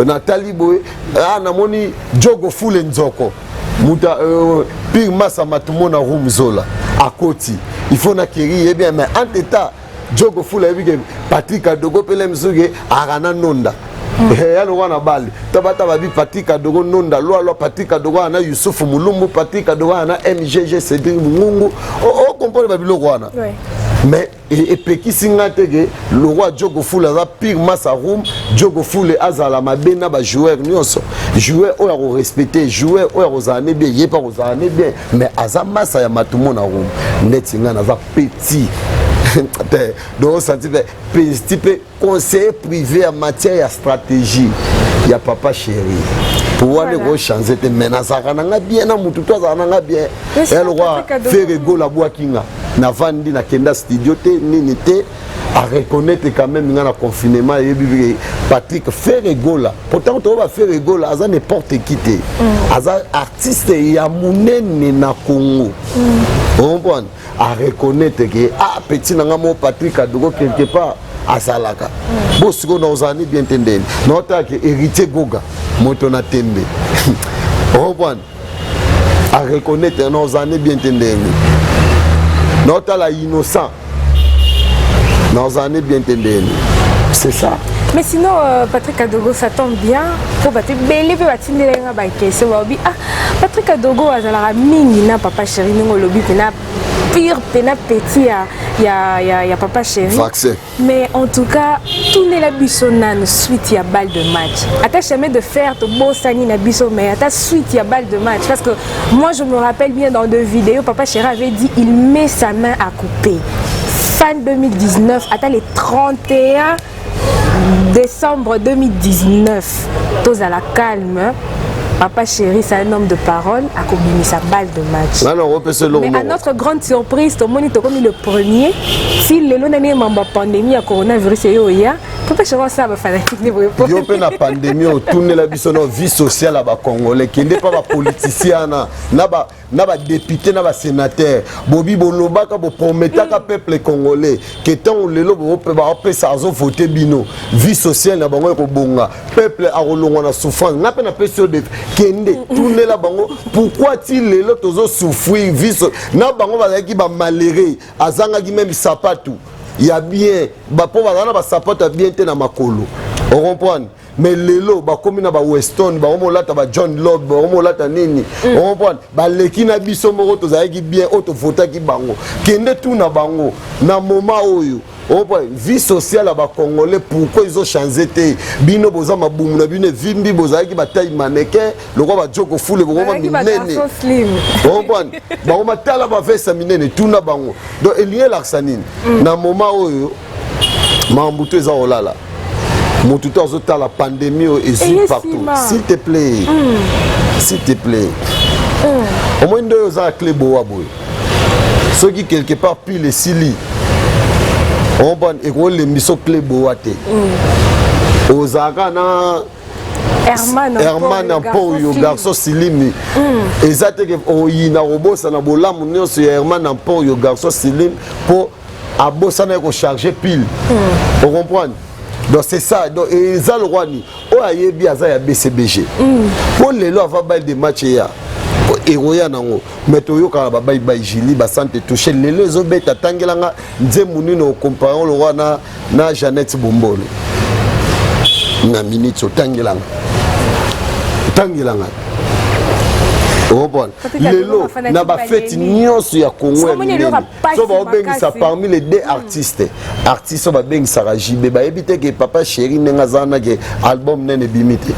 Natali boye, ah, namoni Jogo Fule Nzoko, moto pire masa matumona Roum Zola akoti, il faut nakeri ye bien. Mais entre temps Jogo Fula ayebi ke Patrick Kadogo mpele mosuki aka na nonda ya lokwa na bale to bata babi Patrick Kadogo nonda lwalwa, Patrick Kadogo aa na Yusufu Mulumbu, Patrick Kadogo aa na MGG Cédric Mungungu, ocomprendre babiloko wana? Mais epekisi nga te ke lokwa Jogo Fule aza pire masa room, Jogo Fule azala mabe na bajoueur nyonso. Joueur oyo akorespecte, joueur oyo akozala ne bien, ye mpe akozala ne bien, mais aza masa ya matumo na room. Ndeti nga naza petit te, donc osanti mpe petit mpe conseiller privé ya matière ya stratégie ya papa chéri, po wana ekochange te. Mais nazalaka na nga bien na mutu to azalaka na nga bien. Ya lokwa Ferre Gola abwaki nga, navandi, nakenda studio te, nini te, areconnaître quand même nga na confinement, ayebi ke Patrick Ferre Gola. Pourtant toyoba Ferre Gola aza n'importe qui te, aza artiste ya monene na Congo, comprendre? Areconnaître ke, ah, petit na nga mo Patrick Kadogo quelque part azalaka bo. Sikoyo na ozala ni bien te ndeni naotala ke Héritier Goga, moto na tembe, comprendre, areconnaître, na ozala ni bien te ndeni naotala Innocent, na ozala ni bien te ndeni. C'est ça. Mais sinon, Patrick Kadogo, ça tombe bien. Po bato ebele mpe batindela nga baquestion, balobi, ah, Patrick Kadogo azalaka mingi na papa chéri, ndenge olobi mpena pire mpena petit ya papa chéri. Vaccin. Mais en tout cas, tunela biso nanu suite ya balle de match. Ata chemin de fer tobosani na biso, mais ata suite ya balle de match, parce que moi je me rappelle bien, dans deux vidéos, papa chéri avait dit il met sa main à couper fin 2019, ata les 31 décembre 2019, tozala calme. Papa chéri, c'est un homme de parole, akobimisa balle de match. Nga na kopesa eloko. Mais à notre grande surprise, tomoni tokomi le premier si lelo nani mambo ya pandémie ya coronavirus eyo oya, papa chéri osala bafanatique nde boye. Yo mpe na pandémie, otunela biso na vie sociale ya bacongolais. Kende mpa bapoliticien wana na badéputé, na basénateur, bobi bolobaka, boprometaka peuple congolais ke ntango lelo baopesa, azovote bino, vie sociale na bango ekobonga, peuple akolongwa na souffrance. Nga mpe napesi yo défi, kende tunela bango pourquoi ti lelo tozosouffrir. Vie na bango bazalaki bamalheureux, azangaki même sapatu ya bien, mpo bazala na basapato ya bien te na makolo, ocomprendre? Mais lelo bakomi na baweston, bakomi olata ba John Lobb, bakomi olata nini, ocomprendre? Baleki na biso moko tozalaki bien oyo tovotaki bango. Kende tuna bango na moment oyo. Opo vie sociale ya ba congolais pourquoi ezo changer te? Bino boza mabumu na bino evimbi bozalaki ba taille mannequin lokola ba joko fule bokoma minene. Comprendre? Bango matala ba veste minene tuna bango. Donc elingi elakisa nini? Mm. Na moment oyo makambo to eza kolala. Moto to azotala pandémie oyo ezwi partout. S'il te plaît. Mm. S'il te plaît. Mm. Omoni nde oyo oza na clé bowa boye. Soki quelque part pile esili comprendre ekolembiso clé bowa te mm. ozalaka na herman ampoyo garçon silimi mm. eza te ke oyina kobosana bolamu nyonso ya herman ampoyo garçon silimi mpo abosana ye kocharge pile mm. ocomprendre donc c'est ça donc eza lokwa nini oyo ayebi aza ya bcbg mpo mm. lelo ava balle de match eya ekoya nango mais toyokaka ba bye bye Julie ba sante touche lelo ezobeta tangela nga nzembo nini okompare yango lokola na, na Jeannette Bombole na minute otangela nga otangela nga okomprendre lelo na bafeti nyonso ya Congo ya minene so baobengisa parmi les deux artistes artiste oyo babengisaka JB bayebi te ke papa chéri ndenge aza wana ke album nene ebimi te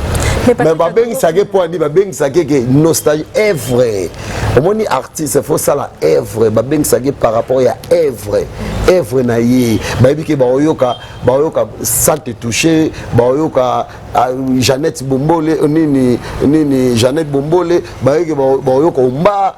mais babengisaka mpo ani babengisaka ke nostalgie œuvre omoni artiste faut sala œuvre babengisaka par rapport ya œuvre œuvre na ye bayebi ke baoyoka baoyoka sans te toucher baoyoka ah, Jeannette Bombole nini nini Jeannette Bombole bayoki baoyoka omba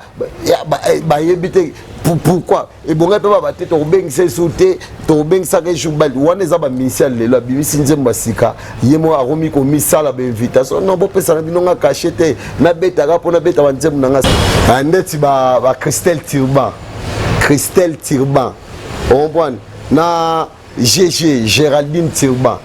Eh, bayebi te pourquoi ebongai mpe baba te tokobengisa esu te tokobengisaka esu bali wana eza bamisi ya lelo abimisi nzembo ya sika ye moko akomi komisala bainvitation non bopesana bino nga kashe te nabetaka mpo nabeta banzembo na nga ah, ndeti ba christelle turban christelle turban ocomprendre na GG Geraldine Tirban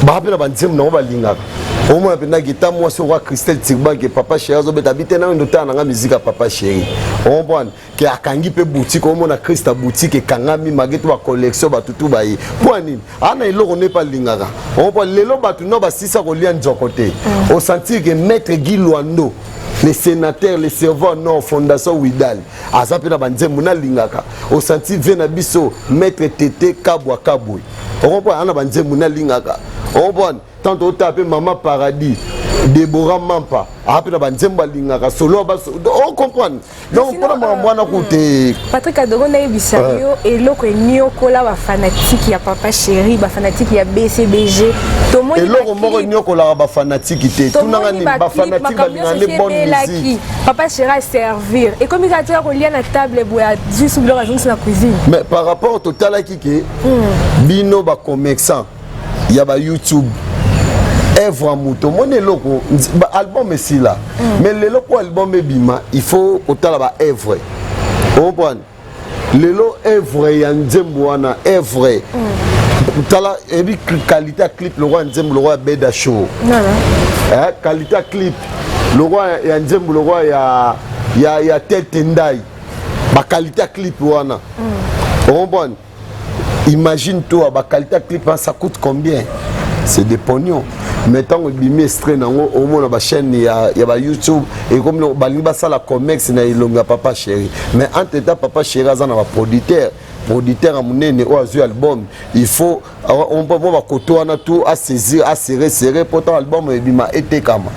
baa mpe na banzembo nango balingaka omona mpenza gita mwasi okwa Christelle Tirban ke papa chéri azobeta bite nayo ndotala nanga mizika papa chéri ocomprendre ke akangi mpe boutique omona Christa boutique ekangami mage to bacollection bato tu baye mpo ya nini ana eloko nde mpe alingaka ocomprendre lelo bato no basisa kolia nzoko te mm. osentir ke maître Guy Luando le sénateur le cerveau nord fondation Widal aza mpe na banzembo nalingaka osanti vie na biso maître tete kabwa kabwe okomprendre ana banzembo nalingaka okomprendre tant otala mpe mama paradis debora mampa aza mpe na banzembo alingaka solo ocomprendre donc mpona makambo wana kute patrick adogo nayebisa yo eloko eniokola bafanatike ya papa chéri bafanatike ya bcbg tomoni eloko moko eniokolaka bafanatike te tunanga nini bafanatike balingaka nde bonne musique papa chéri aservir ekomi kaka tika kolia na table boye azwi su biloko azongisi na cuisine mais par rapport totalaki ke hmm. bino bacommerçant ya ba youtube œuvre ya moto omoni eloko album esila hmm. mais lelo mpo album ebima il faut kotala ba œuvre ocomprendre lelo œuvre ya nzembo wana œuvre mm. tala eyebi qualité ya clip lokola nzembo lokola beda show eh, qualité ya clip lokola ya nzembo lokola ya, ya, ya tete ndai baqualité ya clip wana mm. ocomprendre imagine toi baqualité ya clip wana ça coûte combien c'est des pognons mais ntango ebimi extrait nango omona bachaîne ya, ya bayoutube ekomi balingi basala commerce na elongi ya papa chéri mais entre temps papa chéri aza na baproducteur producteur ya monene oyo azwi album il faut mpo bakoto wana tout asaisir asere sere mpo ntango album ebima etekama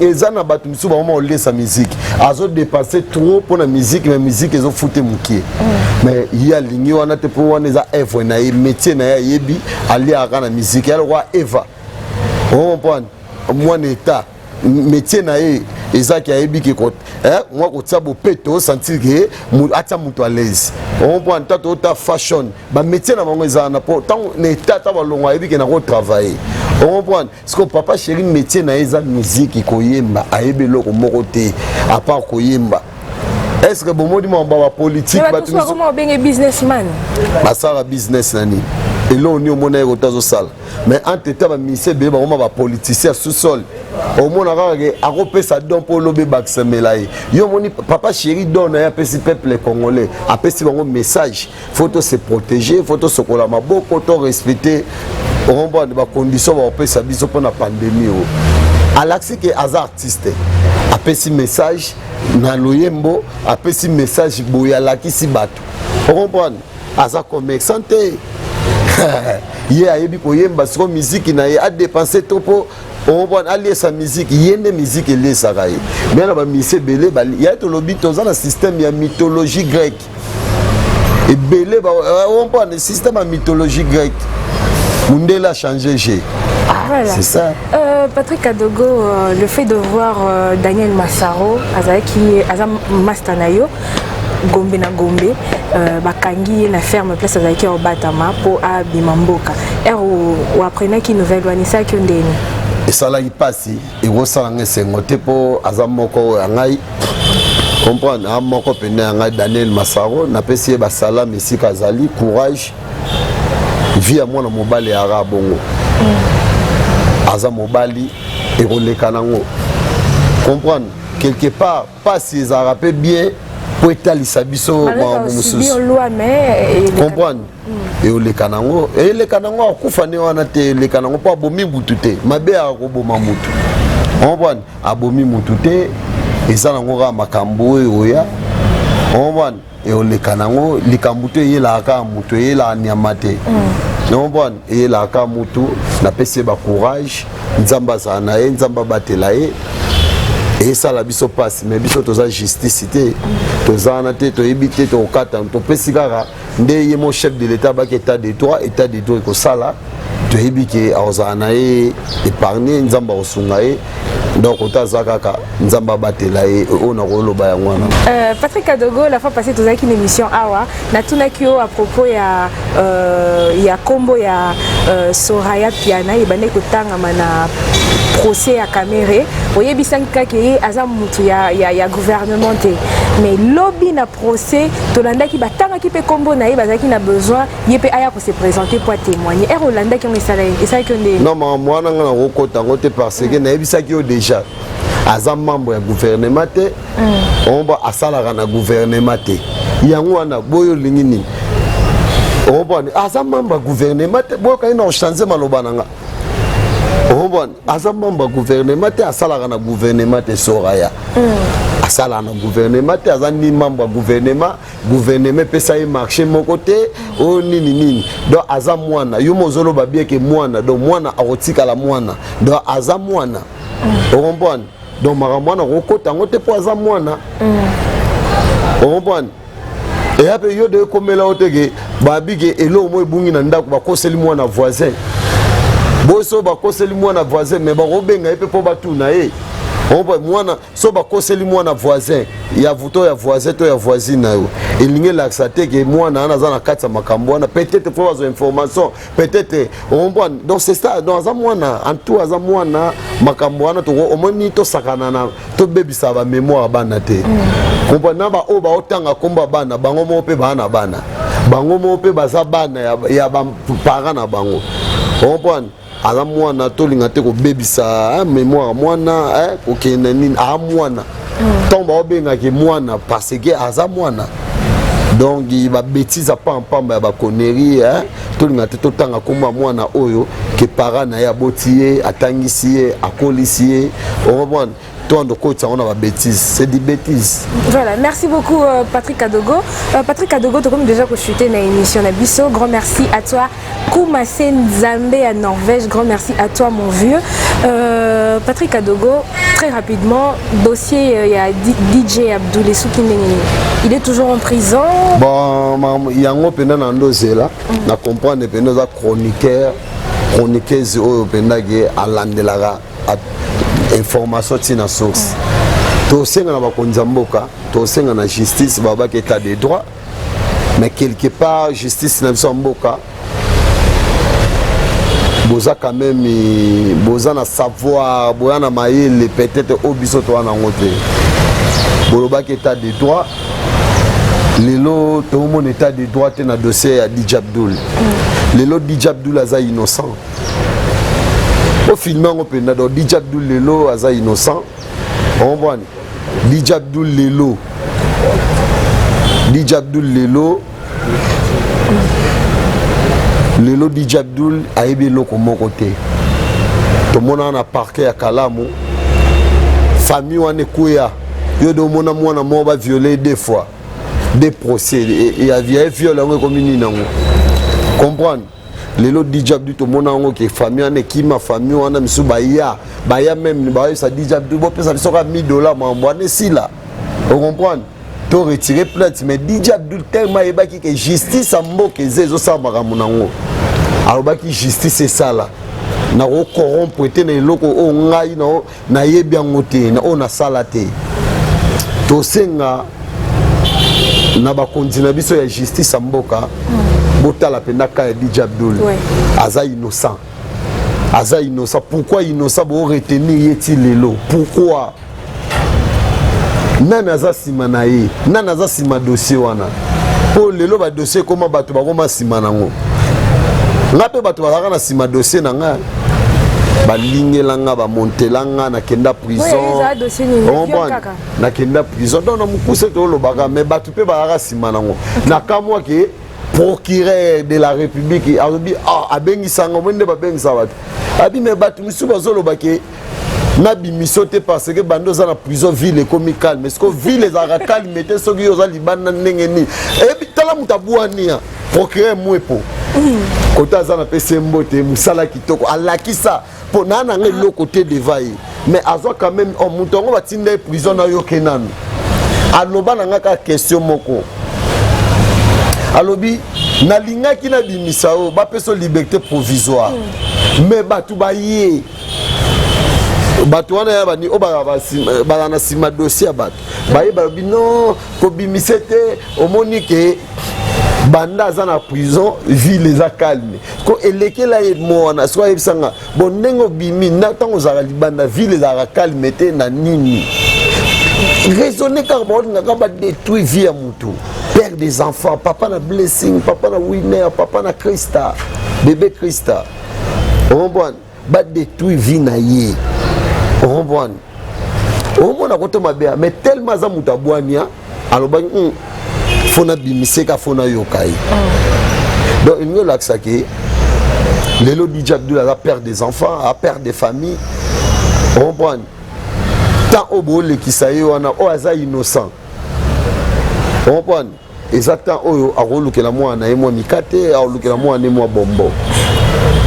eza na bato misusu bango maolesa musique azodepense trop mpo na musique mais musique ezofute mokie mm. mais ye alingi wana te mpo wana eza œuvre na ye métier na ye ayebi aliaka na musique ya lokola eva ocomprendre mwana etat métier na ye ezaki ayebi ke eh, mwa kotia bopeto osentir ke atia moto à l'aise ocomprendre tata ota fashion bamétier na bango eza wana mpo ntango na etat ata balongo ayebi ke nakotravaille ocomprendre siko papa chéri métier na ye eza musique koyemba ayebi eloko moko te à part koyemba est ce que bomoni makambo ya bapolitike bato businessman basala business na nini eloko nini omona ye kota azosala mais entre temps baministre ebele bakoma bapoliticien ya sous-sol omona kaka ke akopesa don mpo olobi ebakisamela ye yo omoni papa chéri don na ye apesi peuple congolais apesi bango message faut to se protéger faut tosokola maboko to respecter okomprendre bacondition bakopesa biso mpo na pandémie oyo alakisi ke aza artiste apesi message na loyembo apesi message boye alakisi bato okomprendre aza commerçant te. Ye ayebi koyemba, siko miziki na ye adepense to mpo omopwana aliesa miziki ye nde miziki eliesaka ye. Me na bamisi ebele ya tolobi, toza na système ya mythologie grecque ebele, ompwana système ya mythologie grecque, mundele a changé jeu. Voilà. C'est ça. Patrick Kadogo, le fait de voir Daniel Massaro, azalaki aza master na yo, Gombe na Gombe, bakangi ye na ferme place azalaki obatama mpo abima mboka. Ere oapprenaki nouvelle wana, esalaki yo ndeni? Esalaki mpasi, ekosala nga esengo te, mpo aza moko oyo ya ngai, comprendre, a moko pene ya ngai. Daniel Masaro, napesi ye basalami esika azali, courage. Vie ya mwana mobali yaka bongo, aza mobali, ekoleka nango, comprendre. Quelque part mpasi ezalaka mpe bien mpo etalisa biso makambo mosusu, comprendre. Eoleka nango, eleka nango, akufa nde wana te, eleka nango, mpo abomi mutu te. Mabe yaka koboma mutu, comprendre, abomi mutu te, eza nango kaka makambo oyo oya, comprendre, eoleka nango. Likambo te eyelaka kaka mutu, eyelaka nyama te, comprendre, eyelaka kaka mutu. Napesi ye bacourage, Nzambe azala na ye, Nzambe abatela ye. Esala biso mpasi, mais biso toza justice te, toza wana te, toyebi te, tokokata, topesi kaka nde ye mo chef de l'État abaki état de droit. État de droit ekosala, toyebi ke akozala na ye épargne, Nzambe akosunga ye. Donc ota aza kaka, Nzambe abatela ye, oyo nakoloba yango wana. Patrick Kadogo, la fois passée tozalaki na émission awa, natunaki yo à propos ya kombo ya Soraya Piana ebandaki kotangama na procès ya Kamerhe. Oyebisaki kaka ye aza mutu ya gouvernement te, mais lobi na procès tolandaki batangaki mpe kombo na ye, bazalaki na besoin ye mpe aya kose présenter po atémoigner. Ere olandaki yango, esalaki yo ndenge? Non, makambo wana nga nakokota yango te, parce que nayebisaki yo déjà, aza membre ya gouvernement te, omba asalaka na gouvernement te. Yango wana boyo olingi nini, ombwani aza membre ya gouvernement te, boyokai na ochange maloba na nga, ombwani aza membre ya gouvernement te, asalaka na gouvernement te. Soraya asalaka na gouvernement te, aza ni membre ya gouvernement, gouvernement epesa ye marché moko te oyo nini nini. Donc aza mwana, yo mo ozoloba bien ke mwana, donc mwana akotikala mwana, donc aza mwana, ocomprendre. Donc makambo wana okokota yango te, mpo aza mwana, ocomprendre. Eya mpe yo de ekomela yo te ke babi ke eloko moko ebungi na ndako, bakoseli mwana voisin. Boso bakoseli mwana voisin, mais bakobenga ye mpe mpo batuna ye. Mwana so bakoseli mwana voisin ya to ya voisin to ya voisine na yo, elingi elakisa te ke mwana wana aza na kati ya makambo wana. Peut-être faut bazwa information, peut-être, ocomprendre. Donc c'est ça, donc aza mwana, en tout aza mwana. Makambo wana omoni, tosakana na tobebisa bamémoire ya bana te, comprendre. Na baoyo baotanga nkombo ya bana, bango moko mpe baa na bana, bango moko mpe baza bana ya baparent na bango, comprendre. Aza mwana, tolinga te kobebisa mémoire mwana, kokende nini, aa mwana. Ntango baobengaki mwana, parce que aza mwana. Donc babêtises apampamba ya baconneries, tolinga te totanga nkombo ya mwana oyo ke parent na ye aboti ye, atangisi ye, akolisi ye, ocomprendre. To okotisa yango na babêtises, c'est des bêtises. Voilà, merci beaucoup Patrick Kadogo. Patrick Kadogo, tokomi déjà kochuter na émission na biso. Grand merci à toi Koumase Nzambe à Norvège, grand merci à toi mon vieux. Patrick Kadogo, très rapidement, dossier ya DJ Abdoul Esuki ndenge, il est toujours en prison? Bon, yango mpenza na ndozela na comprendre mpenza, oza chroniqueur, chroniqueuse oyo mpendaki alandelaka information ntina source. Tosenga na bakonzi ya mboka, tosenga na justice, babaki état de droit, mais quelque part justice na biso ya mboka, boza quand même, boza na savoir, boza na mayele peut-être oyo biso toza nango te. Bolobaki état de droit, lelo toomona état de droit te na dossier ya DJ Abdul. Lelo DJ Abdul aza innocent, ofilme yango mpenza. Donc DJ Abdul lelo aza innocent, ocomprendre. DJ Abdul lelo, DJ Abdul lelo, lelo DJ Abdul ayebi eloko moko te. Tomonaka na parquet ya Kalamu, famille wana ekweya. Yo de omona mwana moko baviole deux fois, deux procès ya viol, yango ekomi nini yango, comprendre. Lelo DJ Abdou, tomona yango ke famille wana ekima, famille wana misusu baya baya même bayebisa DJ Abdou: bopesa biso kaka 1000 $, makambo wana esila. Ocomprendre? To retire plainte. Mais DJ Abdul, tellement ayebaki ke justice ya mboka eza ezosala makambo nango, alobaki justice esala, nakocorrompre te na eloko oyo ngai nayebi yango te, oyo nasala te. Tosenga na bakonzi na biso ya justice ya mboka, botala mpenza ka ya DJ Abdul. Aza innocent, aza innocent. Pourquoi innocent boretenir ye ti lelo? Pourquoi? Nani aza nsima na ye? Nani aza nsima dossier wana? Mpo lelo badossier ekóma, bato bakóma nsima nango. Nga mpe bato bazalaka na nsima dossier na nga, balingela nga, bamontela nga, nakenda prison. Nakenda prison. Donc na mokuse toolobaka, mais bato mpe bazalaka nsima nango. Nakamwa ke procureur de la République alobi, ah, abengisanga omoi nde babengisa bato abi, mais bato misusu bazoloba ke nabimiso te parce que bando oza na prison, ville ekomi calme. Siko ville ezalaka calme te soki yo oza libanda. Ndenge nini eyebi? Tala moto abwani ya procureur Mwepo kote aza, napesi ye mbote, mosala kitoko alakisa mpo naa nanga eloko te devant ye, mais azwa quand même. Oh, moto yango batinda ye prison, nayoke nanu aloba na nga kaka question moko. Alobi: nalingaki nabimisa oyo bapesa liberté provisoire, mais bato baye, bato wana ya bani oyo bazala na nsima dossier ya bato baye, balobi non, kobimisa te. Omoni ke banda aza na prison, ville eza calme. Ko elekela ye mo wana. Soki ayebisanga bon, ndenge obimi, ntango ozalaka libanda, ville ezalaka calme te na nini? Raisonne kaka. Baolingaka badétruire vie ya motu, père des enfants, papa na Blessing, papa na Winner, papa na Krista, bébé Krista. Ocomprendre? Badétruire vie na ye. Ocomprendre? Omona koto mabe, mais tellement aza moto abwania, alobaki fo nabimiseka, fo nayoka ye. Donc elingi olakisaki lelo DJ Abdul aza père des enfants, aza père de famille. Ocomprendre? Temps oyo boolekisa ye wana, oyo aza innocent, ocomprendre? Eza temps oyo akolukela mwana na ye mwa mikate, akolukela mwana ye mwa bombo.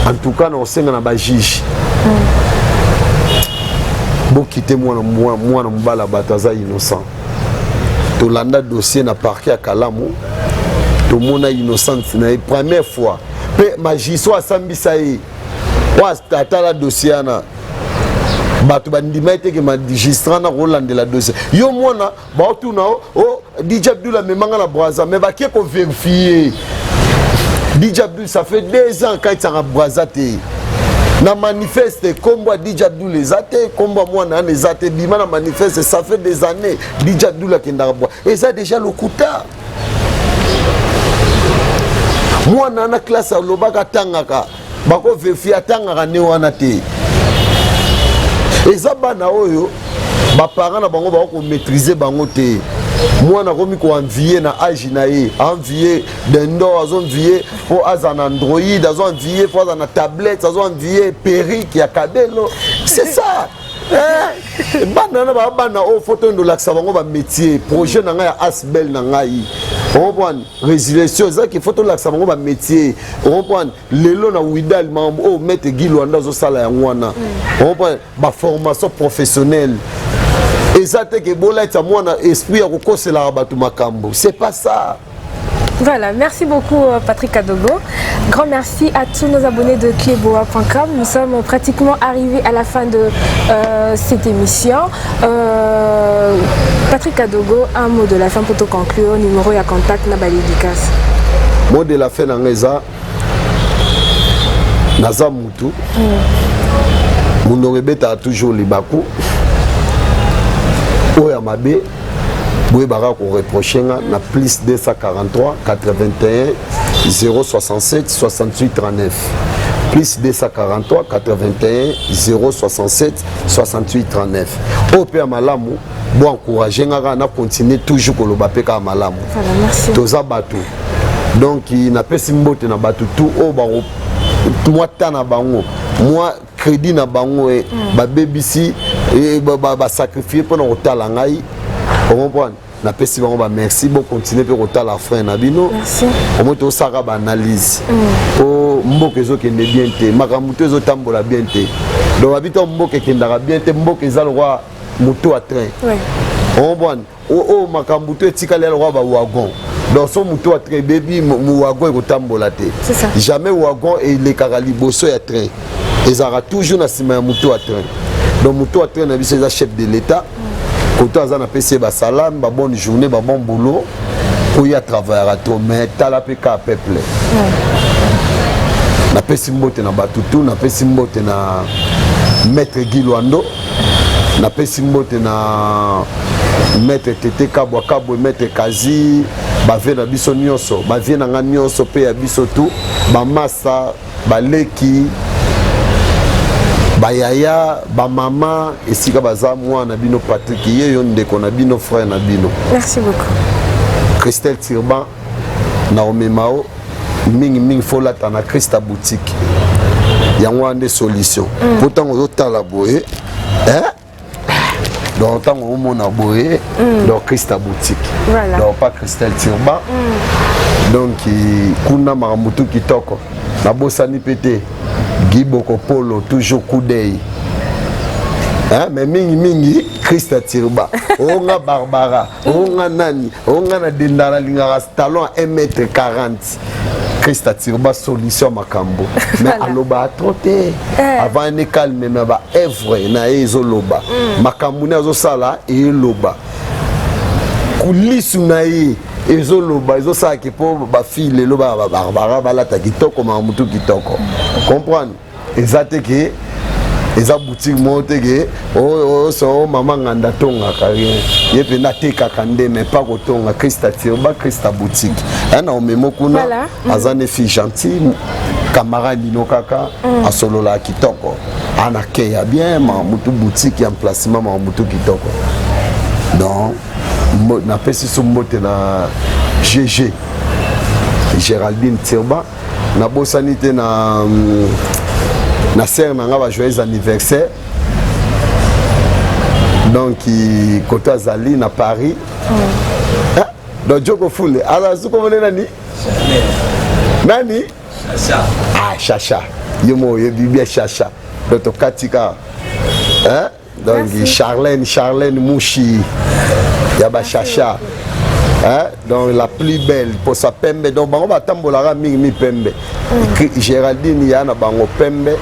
En tout cas, na kosenga na bajuge, bokite mwana mwana mobala, bato aza innocent. Tolanda dossier na parquet ya Kalamu, tomona innocente na ye première fois mpe magistrat asambisa ye oyo atala dossier wana, bato bandima ye teke magistrat na kolandela dossier. Yo mwana baotuna o DJ Abdul amemanga na Braza, mais bakie kovérifier, DJ Abdul, ça fait 2 ans katisaka Braza te. Na manifeste, nkombo ya DJ Abdul eza te, nkombo ya mwana wana eza te. Bima na manifeste, ça fait des années DJ Abdul akendaka bwa, eza déjà lokuta. Mwana wana, classe alobaka atangaka, bakovérifier, atangaka nde wana te. Eza bana oyo baparent na bango bakomaîtriser bango te. Mwana akomi koenvier na age na ye, envie dendo, azoenvier mpo aza na Android, azoenvier mpo aza na tablette, azoenvier perruque ya kabelo. C'est ça. Eh, bana wana baa bana oyo fo toyendo olakisa bango bamétier. Projet na ngai ya asbel na ngai, ocomprendre, résiliation, ezaki fo tolakisa bango bamétier. Ocomprendre? Lelo na Widal, makambo oyo maître Guy Lwanda azosala yango wana, ocomprendre, baformation professionnelle. Eza te ke bolatisa mwana esprit ya kokoselaka bato makambo, c'est pas ça. Voilà, merci beaucoup Patrick Kadogo. Grand merci à tous nos abonnés de cleboa.com. Nous sommes pratiquement arrivés à la fin de cette émission. Patrick Kadogo, un mot de la fin pour te conclure, numéro et contact na dédicace. Mot de la fin na ngai eza: naza mutu, monoko ebetaka toujours libaku oyo ya mabe. Boyebaka koreprocher nga na plus 243 81 067 68 39, plus 243 81 067 68 39. Oyo mpe ya malamu, boencourager nga kaka na continue toujours koloba mpe kaka malamu. Voilà, merci. Toza bato, donc napesi mbote na bato tu oyo bako mwa ta na bango, mwa crédit na bango e babebisi, basacrifier mpona kotala ngai. Ocomprendre? Napesi bango bamerci. Bocontinue mpe kotala frère na bino. Omoi tosalaka baanalyse mpo mboka ezokende bien te, makambo to ezotambola bien te. Donc babi to mboka ekendaka bien te, mboka eza lokwa moto ya train, omobwana oyo makambo to etikali ya lokwa bawagon. Donc so moto ya train ebebi, wagon ekotambola te. Jamais wagon elekaka liboso ya train, ezalaka toujours na nsima ya moto ya train. Donc moto ya train na biso eza chef de l'État. Koto aza, napesi ye basalame, babonne journée, babon boulot oyo atravaillaka trop. Mais tala mpe ka peuple. Napesi mbote na bato tu, napesi mbote na maître Guy Lwando, napesi mbote na maître Tete Kabwa Kabwe, maître Kazi, bavie na biso nyonso, bavie na nga nyonso mpe ya biso tu, bamasa, baleki, bayaya, bamama, esika baza. Mwana bino Patrik yeyo, ndeko na bino, frère na bino. Merci beaucoup. Christelle Tirban na omema o mingimingi, folata na Christa Boutique. Yango wana nde solution mpo ntango ozotala boye, eh? Donc ntango omona boye, donc Christa Boutique. Donc pas Christelle Tirban. Donc kuna makambo tu kitoko. Nabosani mpe te Guy Bokopolo, toujours coup d'œil, hein? Mais mingimingi Christa Tirba. Onga Barbara, onga nani, onga na dendala, alingaka talon ya 1 mètre 40. Christa Tirba, solution makambo. Mais aloba trop te avant ne calme, mais baœuvre na ye ezoloba makambo ne azosala, eloba kulisu na ye, ezoloba, ezosalaki mpo bafille lelo babarbara balata kitoko, makambo tu kitoko. Comprendre eza te ke eza boutique moko te ke oso mama nganda atongaka rien, ye mpenza atekaka nde, mais pas kotonga. Christa Tirba, Christa Boutique aya na omemo kuna. Aza ne fille gentille, camarade bino kaka, asololaka kitoko, ana ke ya bien mamutu, boutique ya emplacement, mamutu kitoko. Donc napesi so mbote na GG Géraldine Tirba. Nabosani te na sere na nga, ba joyeux anniversaire. Donc koto azali na Paris. Ah, donc Joko Funde aza sukomone nani nani, ah Chacha, ye mo oyebi bien Chacha. Donc tokati kaka, hein? Donc Merci. Charlène, Charlène Mushi ya bachacha, hein? Donc la plus belle posa pembe. Donc bango batambolaka mingi mi pembe. Géraldine ya na bango pembe,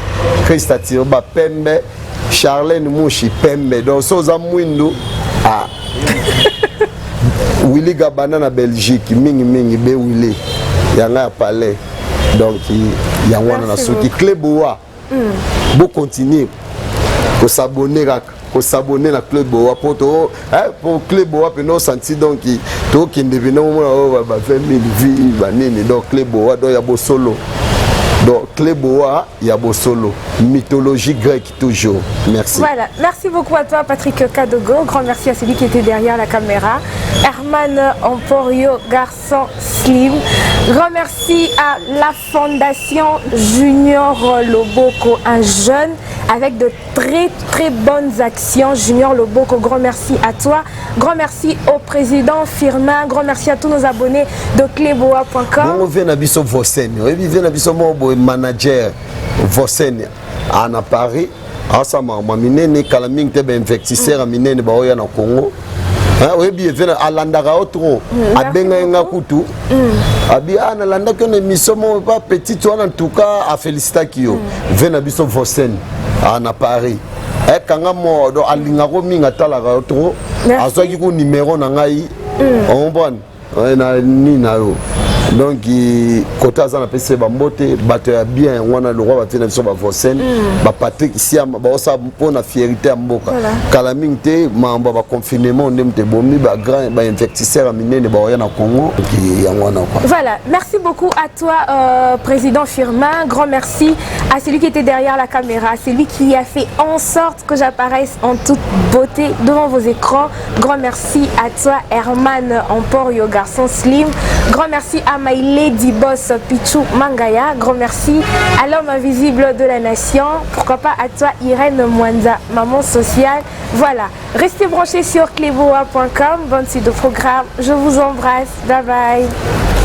Christa Tirba pembe, Charlène Mushi pembe. Donc so oza mwindu, ah. Willy Gabana na Belgique, mingimingi be Willy yanga ya palais. Donc yango wana na suki Clé Boa. Bocontinue kos'abonner kaka, kos'abonner na Club Boa po to po Clé Boa mpena osanti. Donc tokende mpena omona oyo ba 20 000 vues banini. Donc Clé Boa, donc ya bosolo, donc Clé Boa ya bosolo, mythologie grecque toujours. Merci. Voilà, merci beaucoup à toi Patrick Kadogo. Grand merci à celui qui était derrière la caméra, Herman Emporio, garçon slim. Grand merci à la Fondation Junior Loboko, un jeune avec de très très bonnes actions. Junior Loboko, grand merci à toi. Grand merci au président Firmin. Grand merci à tous nos abonnés de cleboa.com. Bongo vie na biso Vosen, oyebi vie na biso moko boye, manager Vosen na Paris, asala makambo ya minene. Kala mingi te bainvestisseur ya minene baoya na Congo. Oyebi ye vie alandaka yo trop, abengai nga kutu, abi a nalandaki yo na émission moko pa petite wana. En tout cas afélicitaki yo. Vie na biso Vosen na Paris, ekanga mo. Donc alingako mingi, atalaka yo trop. Azwaki ku numéro na ngai, ocomprendre na nini na yo. Donc kote aza, napesi ye bambote. Bato ya bien wana lokwa bavie na biso bavosen, bapatrik Siama, baosala mpona fierté ya mboka. Kala mingi te makambo ya baconfinement nde moto ebomi bagrand bainvestisseur ya minene baoya na Congo. Yango wana quoi. Voilà, merci beaucoup à toi, président Firmin. Grand merci à celui qui était derrière la caméra, celui qui a fait en sorte que j'apparaisse en toute beauté devant vos écrans. Grand merci à toi, Herman Emporio, garçon slim. Grand merci à à my lady boss Pichou Mangaya. Grand merci à l'homme invisible de la nation. Pourquoi pas à toi Irène Mwanza, maman sociale. Voilà, restez branchés sur cleboa.com. Bonne suite de programme. Je vous embrasse. Bye bye.